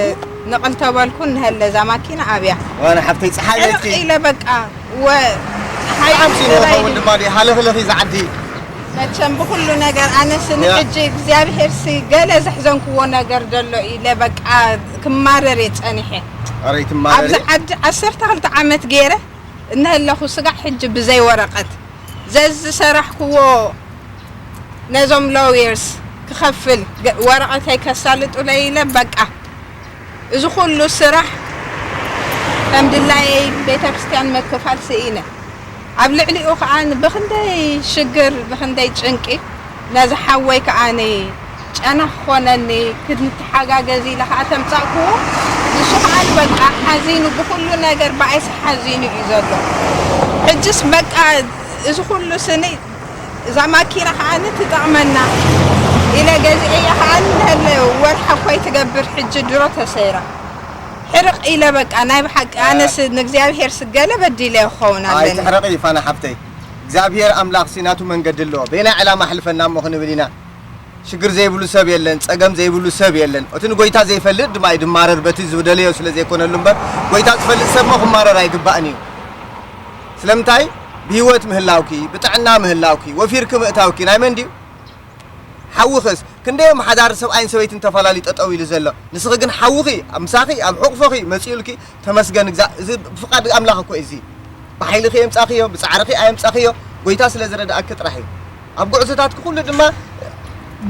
ንቕል ተበልኩ፣ እንሀለ እዛ ማኪና ኣብያ። ዋላ ሓፍተይ፣ ጸሓይ ሕርቕ ነይትኪ። ኢለ በቃ፣ ወ-፣ ጸሓይ ኣብዚኑ ጥራይ ይኸውን ድዩ? ድማ ድዩ? ሃለኽለኺ ዝዓዲ። መቸም ብኹሉ ነገር፣ ኣነስ ያ። ንሕጂ እግዚኣብሄርሲ ገለ ዘሕዘንክዎ ነገር ደሎ ኢለ በቃ ክማረር እየ ጸኒሐ። ኣረ ይትማረሪ። ኣብዚ ዓዲ ዓሰርተ ክልተ ዓመት ገይረ እንሀለኹ ስጋዕ ሕጂ ብዘይ ወረቐት ዘዝሰራሕክዎ ነዞም ሎየርስ ክኸፍል ገ-፣ ወረቐተይ ከሳልጡለይ ኢለ በቃ እዚ ኩሉ ስራሕ ከም ድላየይ ቤተክርስትያን ምክፋል ስኢነ። ኣብ ልዕሊኡ ከኣ ብኽንደይ ሽግር ብኽንደይ ጭንቂ ነዚ ሓወይ ከኣ ጨና ክኾነኒ ክንተሓጋገዝ ኢለ ከኣ ተምጻእክዎ። ንሱ ከኣ በቃ ሓዚኑ ብኹሉ ነገር ብኣይሲ ሓዚኑ እዩ ዘሎ። ሕጅስ በቃ እዚ ኩሉ ስኒ እዛ ማኪና ከዓኒ ትጠቕመና ኢለ ገዚኤያ ከዓኒ ንሀለ ወርሓ እኮ ኣይትገብር ሕጂ ድሮ ተሰይራ ሕርቕ ኢለ በቃ ናይ ብሓቂ ኣነስ ንእግዚኣብሄር ስገለ በዲለ ክኸውን ኣለኒ ኣይትሕረቒ ፋና ሓፍተይ እግዚኣብሄር ኣምላኽ ሲ ናቱ መንገዲ ኣለዎ በየናይ ዕላማ ኣሕልፈና እሞ ክንብል ኢና ሽግር ዘይብሉ ሰብ የለን፣ ጸገም ዘይብሉ ሰብ የለን። እቲ ንጎይታ ዘይፈልጥ ድማ እዩ ድማረር በቲ ዝደለዮ ስለ ዘይኮነሉ እምበር፣ ጎይታ ዝፈልጥ ሰብ እሞ ክማረር ኣይግባእን እዩ። ስለምንታይ? ብህይወት ምህላውኪ፣ ብጥዕና ምህላውኪ፣ ወፊርኪ ምእታውኪ ናይ መን ድዩ? ሓውኽስ ክንደይ እዮም ሓዳር ሰብኣይን ሰበይትን ተፋላልዩ ጠጠው ኢሉ ዘሎ? ንስኺ ግን ሓውኺ ምሳኺ ኣብ ሕቑፎኺ መጺኡልኪ ተመስገን እግዛ-፣ እዚ ብፍቓድ ኣምላኽ እኮ እዩ እዚ። ብሓይልኺ የምጻኽዮ፣ ብጻዕርኺ ኣየምጻኽዮ፣ ጎይታ ስለ ዝረድኣኪ ጥራሕ እዩ። ኣብ ጉዕዞታትኪ ኩሉ ድማ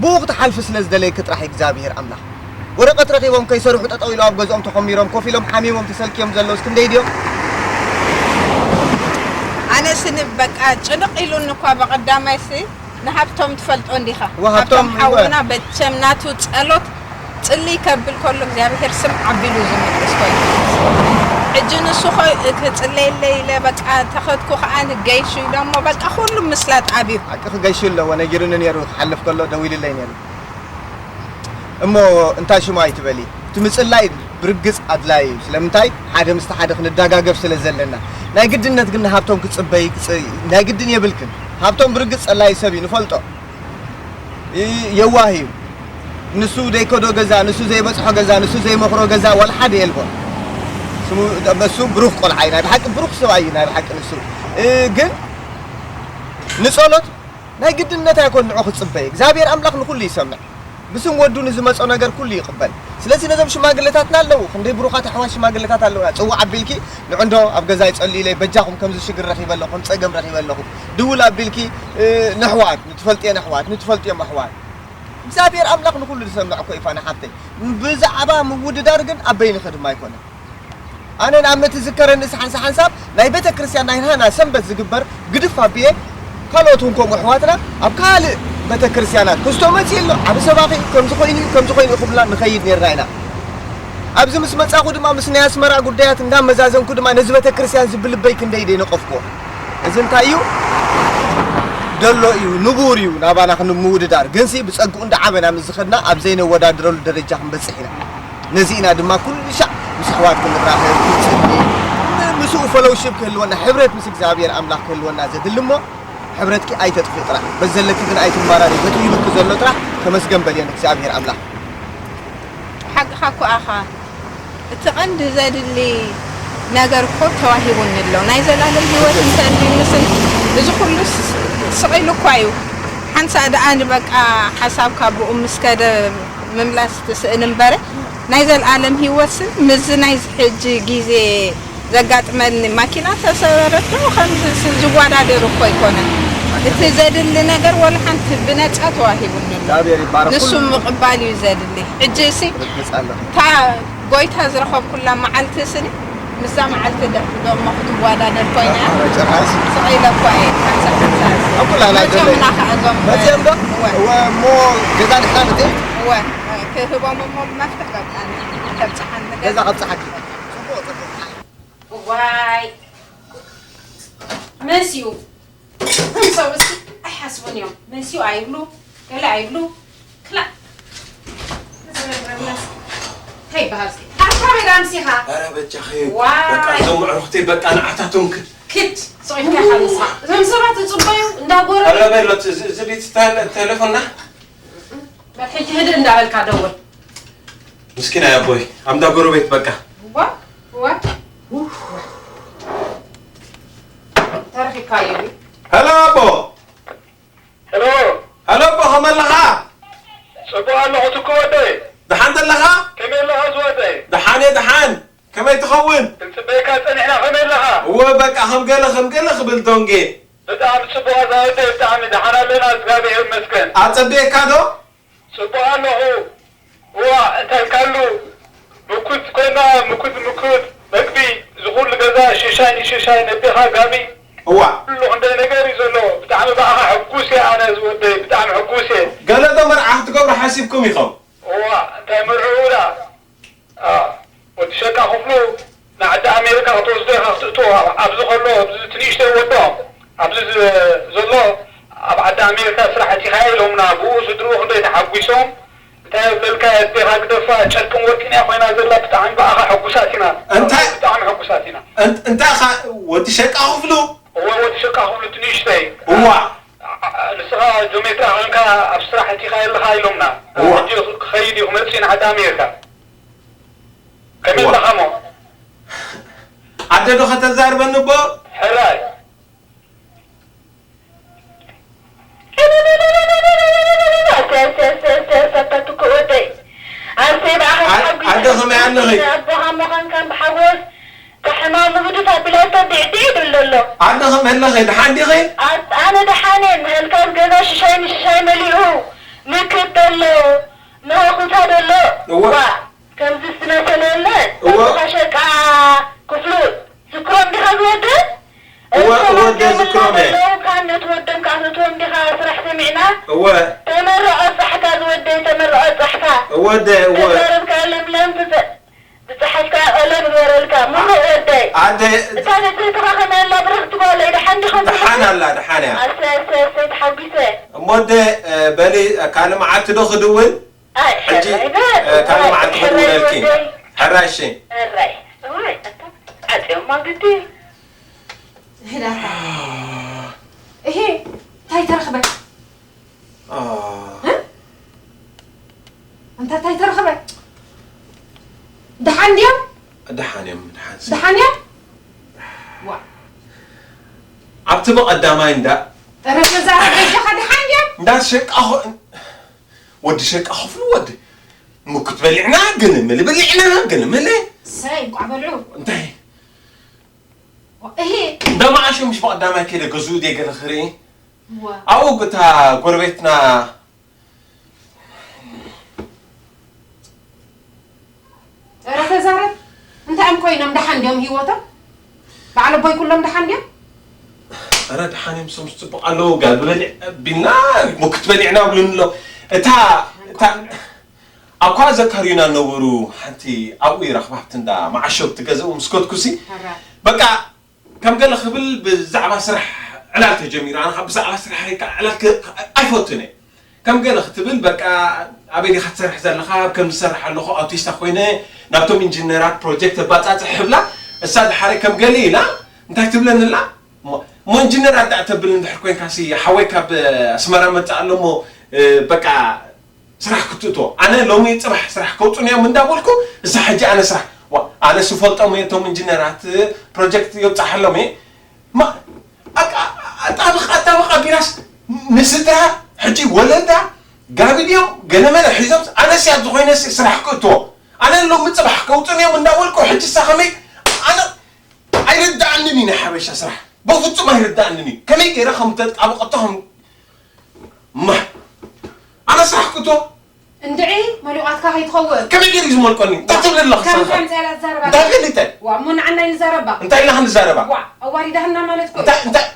ብኡ ክትሓልፊ ስለ ዝደለየኪ ጥራሕ እዩ እግዚኣብሄር ኣምላኽ። ወረቐት ረኺቦም ከይሰርሑ ጠጠው ኢሎም ኣብ ገዝኦም ተኾሚሮም ኮፍ ኢሎም ሓሚሞም ተሰልክዮም ዘለውስ ክንደይ ድዮም? ኣነስ በቃ ጭንቕ ኢሉኒ እኳ ብቐዳማይሲ ንሃብቶም ትፈልጦ እንዲኻ። እወ፣ ሃብቶም ሃብቶም እወ። ሓውና በቸም ናቱ ጸሎት ጽልይ ከብል ከሎ እግዚኣብሔር ስም ዓቢሉ ዝምልስ ኮይኑ። ሕጂ ንሱ ኾይ ክጽለየለይ ኢለ በቃ ተኸድኩ ኸኣ ንገይሹ ኢሎሞ በቃ ኩሉ ምስላጥ ኣብዩ። ሓቂ ክገይሹ ኣለዎ ነጊሩኒ ነይሩ ክሓልፍ ከሎ ደዊሉለይ ነይሩ። እሞ እንታይ ሽሙ ኣይትበሊ። እቲ ምጽላይ ብርግጽ ኣድላይ እዩ። ስለምንታይ? ሓደ ምስቲ ሓደ ክንደጋገፍ ስለ ዘለና። ናይ ግድነት ግን ንሃብቶም ክጽበይ ክጽ-፣ ናይ ግድን የብልክን። ሃብቶም ብርግጽ ጸላይ ሰብ እዩ ንፈልጦ። ይ-፣ የዋህ እዩ። ንሱ ዘይከዶ ገዛ፣ ንሱ ዘይበጽሖ ገዛ፣ ንሱ ዘይመኽሮ ገዛ ዋላ ሓደ የልቦን። ስሙ በሱ ብሩኽ ቆልዓ እዩ። ናይ ብሓቂ ብሩኽ ሰብኣይ እዩ ናይ ብሓቂ ንሱ። እ፣ ግን ንጸሎት ናይ ግድነት ኣይኮን ንዑ ክጽበይ። እግዚኣብሔር ኣምላኽ ንኹሉ ይሰምዕ። ብስም ወዱ ንዝመጾ ነገር ኩሉ ይቕበል። ስለዚ ነዞም ሽማግለታትና ኣለዉ፣ ክንደይ ብሩኻት ኣሕዋት ሽማግለታት ኣለዉና። ጽዋዕ ኣቢልኪ ንዑ እንዶ ኣብ ገዛ ይጸልዩለይ፣ በጃኹም ከምዚ ሽግር ረኺበ ኣለኹ፣ ከም ጸገም ረኺበ ኣለኹ። ድውል ኣቢልኪ፣ እ፣ ነሕዋት፣ ንትፈልጥየን ኣሕዋት፣ ንትፈልጥዮም ኣሕዋት። እግዚኣብሔር ኣምላኽ ንኹሉ ዝሰምዕ እኮ እዩ ፋና ሓብተይ። ብዛዕባ ምውድዳር ግን ኣብ በይንኺ ድማ ኣይኮነን። ኣነ ንኣብነት ዝዝከረኒ እዚ ሓንሳ ሓንሳብ ናይ ቤተ ክርስቲያን ናይ ናህና ሰንበት ዝግበር ግድፍ ኣቢየ ካልኦት እውን ከምኡ ኣሕዋትና ኣብ ካልእ ቤተ ክርስቲያናት ክስቶ መጺኡ ኣሎ፣ ዓቢ ሰባኺ ከምዚ ኮይኑ እዩ፣ ከምዚ ኮይኑ እዩ ክብሉና ንኸይድ ነርና ኢና። ኣብዚ ምስ መጻኹ ድማ ምስ ናይ ኣስመራ ጉዳያት እንዳመዛዘንኩ ድማ ነዚ ቤተ ክርስቲያን እዚ ብልበይ ክንደይ ደይ ነቐፍኩዎ። እዚ እንታይ እዩ? ደሎ እዩ፣ ንቡር እዩ ናባና ክንምውድዳር። ግንሲ ብጸግኡ እንዳዓበና ምስ ዝኸድና ኣብ ዘይነወዳድረሉ ደረጃ ክንበጽሕ ኢና። ነዚ ኢና ድማ ኩሉ ሻዕ ምስ ኣሕዋት ክንራኸብ፣ ክንጽሊ፣ ም-፣ ምስኡ ፈሎውሺፕ ክህልወና፣ ሕብረት ምስ እግዚኣብሔር ኣምላኽ ክህልወና ዘድሊ እሞ፣ ሕብረትኪ ኣይተጥፍእ ጥራሕ። በዚ ዘለኪ ግን ኣይትማራሪ። በቲ ሂቡኪ ዘሎ ጥራሕ ተመስገን በልዮ ንእግዚኣብሔር ኣምላኽ። ሓቅኻ እኮ ኣኻ። እቲ ቀንዲ ዘድሊ ነገር እኮ ተዋሂቡኒ ኣሎ። ናይ ዘላለም ህይወት እንተልዩንስን እዚ ኩሉ ስ-፣ ስቕ ኢሉ እኳ እዩ። ሓንሳእ ደኣ ንበቃ ሓሳብካ ብኡ ምስ ከደ ምምላስ ትስእን እምበረ፣ ናይ ዘልኣለም ህይወትሲ ምስዚ ናይዚ ሕጂ ግዜ ዘጋጥመኒ ማኪና ተሰበረት ዶ ከምዚ ስ-፣ ዝወዳደር እኮ ኣይኮነን። እቲ ዘድሊ ነገር ወላ ሓንቲ ብነጻ ተዋሂቡኒ ኣሎ። እግዚኣብሔር ይባረክ። ንሱ ኩሉ ምቕባል እዩ ዘድሊ። ሕጂ ሲ ርግጽ ኣሎ። እታ ጎይታ ዝረኸብኩላ መዓልቲ ስኒ ምስዛ መዓልቲ ደ-፣ ደሞ ክትወዳደር ኮይና እያ። ጭራሽ። ስቕ ኢለ እኳ እየ። ሓንሳእ ሓንሳእ። ኣብ ኩላና መጺኦምና ዘለዩ። ከኣ እዞም መጺኦም ዶ? እወ። እወ፣ እሞ ገዛ ንሕና ንእቲ? እወ፣ ክህቦም እሞ ብመፍትሕ በቃ ተብጽሓኒ ገዛ ገዛ። ከብጽሓኪ። ጽቡቕ፣ ጽቡቕ። ዋይ። መሲዩ። እቶም ሰብኡስ ኣይሓስቡን እዮም። መሲዩ ኣይብሉ፣ ገለ ኣይብሉ። ክላእ። እንታይ ይበሃል እስኪ? ሃብታም ኢላ ኣምሲኻ። ኧረ በጃኺ። ዋይ። በቃ እዞም ኣዕሩኽተይ በቃ ንዓታቶም ክ-፣ ክድ፣ ስቕ ኢልካ ኢኻ ምስኻ። እዞም ሰባት ዝጽበዩ እንዳጎረ-፣ ኧረ በል፣ እቲ፣ እዚ፣ እዚ ቤት ተ-፣ ቴሌፎንና። በል ሕጂ ህድእ እንዳበልካ ደውል። ምስኪናይ ኣቦይ፣ ኣምዳ ጎረቤት በቃ። ዋ፣ ዋ። ተረኺብካዮ ድዩ? ሄሎ ኣቦ። ሄሎ። ሄሎ ኣቦ፣ ከመይ ኣለኻ? ጽቡቕ ኣለኹ ትኩ ወደይ። ደሓን ዘለኻ? ከመይ ኣለኻ ዝወደይ? ደሓን እየ፣ ደሓን። ከመይ ትኸውን? ክንጽበየካ ጸኒሕና፣ ከመይ ኣለኻ? እወ፣ በቃ ከም ገለ፣ ከም ገለ ክብል ዶንጌ። ብጣዕሚ ጽቡቕ ኣዛ ወደይ፣ ብጣዕሚ ደሓን ኣለና፣ እግዚኣብሔር ይመስገን። ኣጸብየካ ዶ? ጽቡቕ ኣለኹ። እዋ፣ እንታይ ካሉ? ምኩት ኮይና፣ ምኩት፣ ምኩት፣ መግቢ፣ ዝኹሉ ገዛ፣ ሽሻይ ንሽሻይ፣ ነዴኻ ጋቢ። እዋ። ኩሉ ክንደይ ነገር እዩ ዘሎ። ብጣዕሚ ብኣኻ ሕጉስ እየ ኣነ ዝወደይ፣ ብጣዕሚ ሕጉስ እየ። ገለ ዶ መርዓ ክትገብሩ ሓሲብኩም ኢኹም? እዋ፣ እንታይ መርዕኡ ደኣ? አ፣ ወዲ ሸቃ ክፍሉ ንዓዲ ኣሜሪካ ክትወስዶ ኢኻ ክትእትዎ። ኣብዚ ከሎ፣ ኣብዚ እቲ ንእሽተይ ወዶም፣ ኣብዚ ዝ-፣ ዘሎ ኣብ ዓዲ ኣሜሪካ ስራሕ ኣቲኻ ኢሎምና። ብኡ ስድርኡ ክንደይ ተሓጒሶም። እንታይ የብለልካ፣ ኣዴኻ ግደፋ፣ ጨርቅን ወርቅን እያ ኮይና ዘላ። ብጣዕሚ ብኣኻ ሕጉሳት ኢና። እንታይ? ብጣዕሚ ሕጉሳት ኢና። እን-፣ እንታይ ኻ-፣ ወዲ ሸቃ ክፍሉ? እወ፣ ወዲ ሸቃ ክፍሉ እቲ ንእሽተይ። እዋ። ዓ-፣ ዓ-፣ ንስኻ ጆሜትራ ኾንካ ኣብ ስራሕ ኣቲኻ ኣለኻ ኢሎምና። እዋ። ሕጂ ክኸይድ እዩ፣ ክመጽእ እዩ ንዓዲ ኣሜሪካ። ከመይ እዋ። ኣለኻ እሞ? ኣደ ዶ ከተዛርበኒ እቦ? ሕራይ። ኣታ ትኩእ ወደይ። ኣንተይ ብኣኻ ኣ-፣ ተሓጒሰ። ኣደ ከመይ ኣለኺ? ኣቦኻ ምዃንካን ብሓጎስ፣ ብሕማም ህግደፍ ኣቢላቶ ዲዕዲዕ ይብል ኣሎ። ኣደ ከመይ ኣለኺ? ደሓን ዲኺ? ኣት-፣ ኣነ ደሓን እየ። ንህልካስ ገዛ ሽሻይ ንሽሻይ መሊኡ ምክት ኣሎ። ንሃኹታ ዘሎ። እወ። ዋ፣ ከምዚ ዝመሰለ የለን። እወ። ኣቦኻ ሸቃ ክፍሉ ስክሮም ዲኻ ዝወድእ? እወ፣ እወ፣ ወደ ዝክሮም እየ። ዘለውካ ነቲ ወዶም ከዓ ክትወም ዲኻ ስራሕ ሰሚዕና። እወ ተመረዖ ጻሕካ ዝወደይ ተመረዖ ጻሕካ። እወ ወደ እወ ተዛረብካ ለምለም ትዘ- ዝጸሓፍካ ቀለም ዝበረልካ ምሉእ ወደይ። ኣደ እታ ነተይትኻ ከመይ ኣላ ብርኽቲ ጓለይ ደሓን ዲኹም? ደሓን ኣላ ደሓን እያ። ኣሰይ ኣሰይ ኣሰይ ተሓጒሰ። እሞ ወደ እ፣ በሊ እ፣ ካልእ መዓልቲ ዶ ክድውል? ኣይ ሕጂ ሕራይ እ፣ ካልእ መዓልቲ ሕራይ ክድውለልኪ። ወደይ። ሕራይ እሺ። ሕራይ እዋይ ኣታ ዓጽዮማ ግዲ። ህዳታ እሄ እንታይ ተረኽበ? ኣ፣ እ? እንታ እንታይ ተረኽበ? ደሓን ድዮም? ደሓን እዮም ደሓን ሲ። ደሓን እዮም? ዋ ኣብቲ ብቐዳማይ እንዳ ኧረ ተዛረብ በጃኻ ደሓን ድዮም? እንዳ ሸቃኹ ወዲ ሸቃ ክፍሉ ወዲ ሙክት በሊዕና ግን ምል በሊዕና ግን ምል ሰይ እንቋዕ በልዑ እንታይ እሄ እንዳ መዓሾ ምሽ ብቐዳማይ ከይደ ገዝኡ ድየ ገለ ክርኢ ዋ ኣብኡ እታ ጎረቤትና ኧረ ተዛረብ እንታይ እዮም ኮይኖም ደሓን ድዮም ህይወቶም? በዓል ኣቦይ ኩሎም ደሓን ድዮም? ኧረ ደሓን እዮም ሰም ጽቡቕ ኣለዉ ጋል በሊዕ ቢልና ሙክት በሊዕና ብሉኒ ኣሎ እታ እታ ኣኳ ዘካርዩና ነበሩ ሓንቲ ኣብኡ ይረኽባ ኣብቲ እንዳ መዓሾ ትገዝኡ ምስ ከድኩሲ ኧረ በቃ ከም ገለ ክብል ብዛዕባ ስራሕ ዕላል ተጀሚሩ ኣነ ካብ ብዛዕባ ስራሕ ከ ዕላል ከ- ኣይፈቱን እየ ከም ገለ ክትብል በቃ ኣበይ ዲኻ ትሰርሕ ዘለኻ ኣብ ከም ዝሰርሕ ኣለኹ ኣውቲስታ ኮይነ ናብቶም ኢንጂነራት ፕሮጀክት ተባጻጽሕ ህብላ እሳ ድሓረ ከም ገለ ኢላ እንታይ ትብለንላ እሞ እሞ ኢንጂነር ኣዳዕ ተብል እንድሕር ኮይንካ ሲ ሓወይ ካብ ኣስመራ መጽእ ኣሎ እሞ እ፣ በቃ ስራሕ ክትእትዎ ኣነ ሎሚ ፅባሕ ስራሕ ከውፅኑ እዮም እንዳበልኩ እዛ ሕጂ ኣነ ስራሕ ዋ፣ ኣነ ስፈልጦም እየ እቶም ኢንጂነራት ፕሮጀክት የብፃሓሎም እየ ማ- ኣቃ- ኣጣብቕ ኣጣብቕ ኣቢላስ ንስድራ ሕጂ ወለዳ ጋቢ ድዮም ገለመለ ሒዞም ኣነ ስያብ ዝኾይነ ሲ ስራሕ ክእትዎ ኣነ ሎሚ ፅባሕ ከውፅኑ እዮም እንዳበልኩ ሕጂ ሳ ከመይ ኣነ ኣይርዳኣንን እዩ ናይ ሓበሻ ስራሕ በፍፁም ኣይርዳኣንን እዩ ከመይ ገይረ ከም ተጣብቐቶ ከም ማ ኣነ ስራሕ ክእቶ እንድዒ መሊቋትካ ከይትኸውን ከመይ ገይሩ እዩ ዝመልቀኒ እንታይ ትብል ኣለኻ ከም ስራኻ ከምፅያ ላ ትዛረባ እንታይ ገይሩ እንታይ ዋ እሞ ንዓና ንዛረባ እንታይ ኢልካ ንዛረባ ዋ ኣዋሪዳህና ማለት ኮ እንታይ እንታይ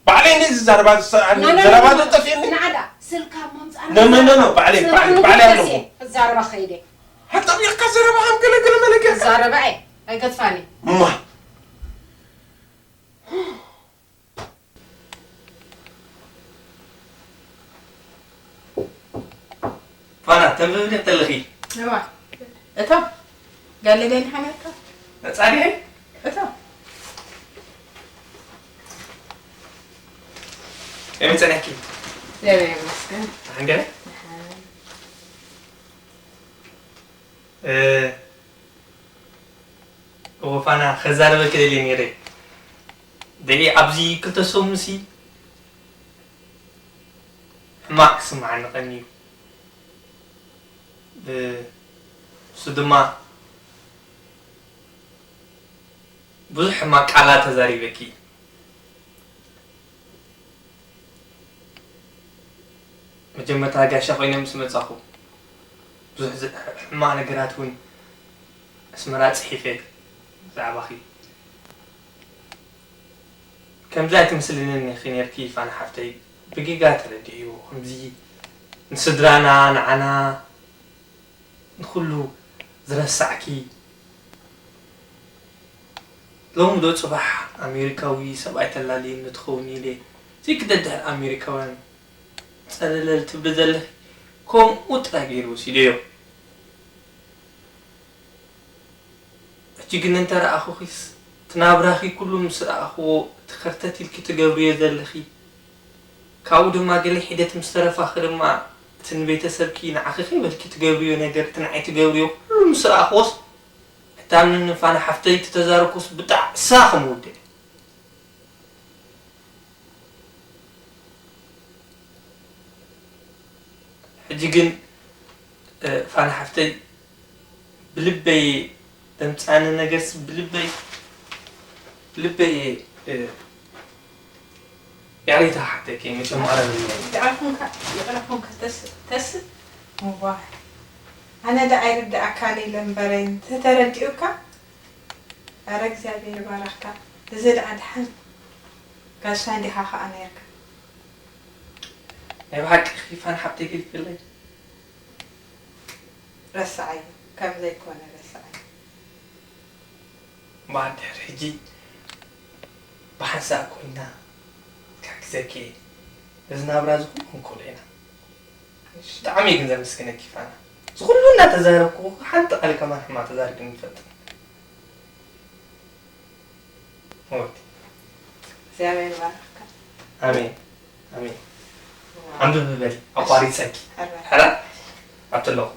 ባዕለይ እንደ ዝዛረባ ኖ፣ ኖ፣ ኖ፣ ዘረባ ኖ፣ ኖ። ዘጠፍየኒ ንዓዳ ስልካ ምምፃእ ኖ፣ ኖ፣ ኖ፣ ኖ፣ ባዕለይ፣ ስራሕ ባዕለይ፣ ንጉስ ባዕለይ ደሴ ኣለኹ። ክዛረባ ከይደ ኣጣቢቕካ ዘረባ ከም ገለ ገለ መለ ጌርካ ክዛረባ እየ ኣይገድፋኒ እማ ፋና ተንብብኒ ተለኺ እዋ እቶም ጋለሌን ሓመካ ጻድሔ እቶም ከመይ ጸኒሕኪ? እግዚኣብሔር ይመስገን ሓንገረ እዎ ፋና ከዛረበ ክደልየ ነይረ ደቂ ኣብዚ ክልተ ሰሙንሲ ሕማቕ ክስምዓኒ ቀንዩ እሱ ድማ ብዙሕ ሕማቕ ቃላት ተዛሪበኪ መጀመርታ ጋሻ ኮይነ ምስ መጻኹ ብዙሕ ሕማቕ ነገራት እውን ኣስመራ ጽሒፈ ብዛዕባኺ ከምዚ ኣይትምስልንን ኢኺ ነርኪ ፋና ሓፍተይ ብጌጋ ተረዲእዮ ከምዚ ንስድራና ንዓና ንኹሉ ዝረሳዕኪ ሎሚ ዶ ጽባሕ ኣሜሪካዊ ሰብኣይ ተላልየኒ ትኸውን ኢለ ዘይክደድሕር ኣሜሪካውያን ጸለለል ትብሊ ዘለኺ ከምኡ ጥራይ ገይሩ ወሲደዮ ሕጂ ግን እንተ ረኣኹኺስ እቲ ናብራኺ ኩሉ ምስ ረኣኽዎ እቲ ከርተት ኢልኪ ትገብርዮ ዘለኺ ካብኡ ድማ ገለ ሒደት ምስ ተረፋኺ ድማ እቲ ንቤተሰብኪ ንዓኺ ከይበልኪ ትገብርዮ ነገር እቲ ንዓይ ትገብርዮ ኩሉ ምስ ረኣኽዎስ ሕታምኒ ፋና ሓፍተይ እቲ ተዛረብኩስ ብጣዕ እሳ ከም ወደ ሕጂ ግን ፋና ሓፍተይ ብልበይ ተምጻኒ ነገርስ ብልበይ ብልበይ ይቕሬታ ሓተኪ መቸም ኣረብኛ ይቕረኹምካ ይቕረኹምካ ተስ ተስ ምዋህ ኣነ ደ ኣይርድኣካን ኢለ እምበረ እንተተረዲኡካ ኣረ እግዚኣብሔር ይባረኽካ እዚ ደኣ ድሓን ጋሻ እንዲኻ ኸኣ ነይርካ። ናይ ብሓቂ ኺፋን ሓብተይ ገዲፍለይ። ረስዓዮ፣ ከም ዘይኮነ ረስዓዮ። እምበኣር ድሕሪ ሕጂ ብሓንሳእ ኮይና ክሕግዘኪ እየ። ነዚ ናብራ እዚ ኩሉ ክንከሎ ኢና። እሺ። ብጣዕሚ እየ ግን ዘመስግነኪ ፋና። እዚ ኩሉ እናተዛረብኩ ሓንቲ ቃል ከማን ሕማቕ ተዛሪብኒ ይፈልጥን። ወዲ። እግዚኣብሔር ይባርኽካ። ኣሜን። ኣሜን። ዋው። ኣንብቢ በሊ፣ ኣቋሪጸኪ። ሕራ። ሕራ? ኣብቲ ኣለኹ።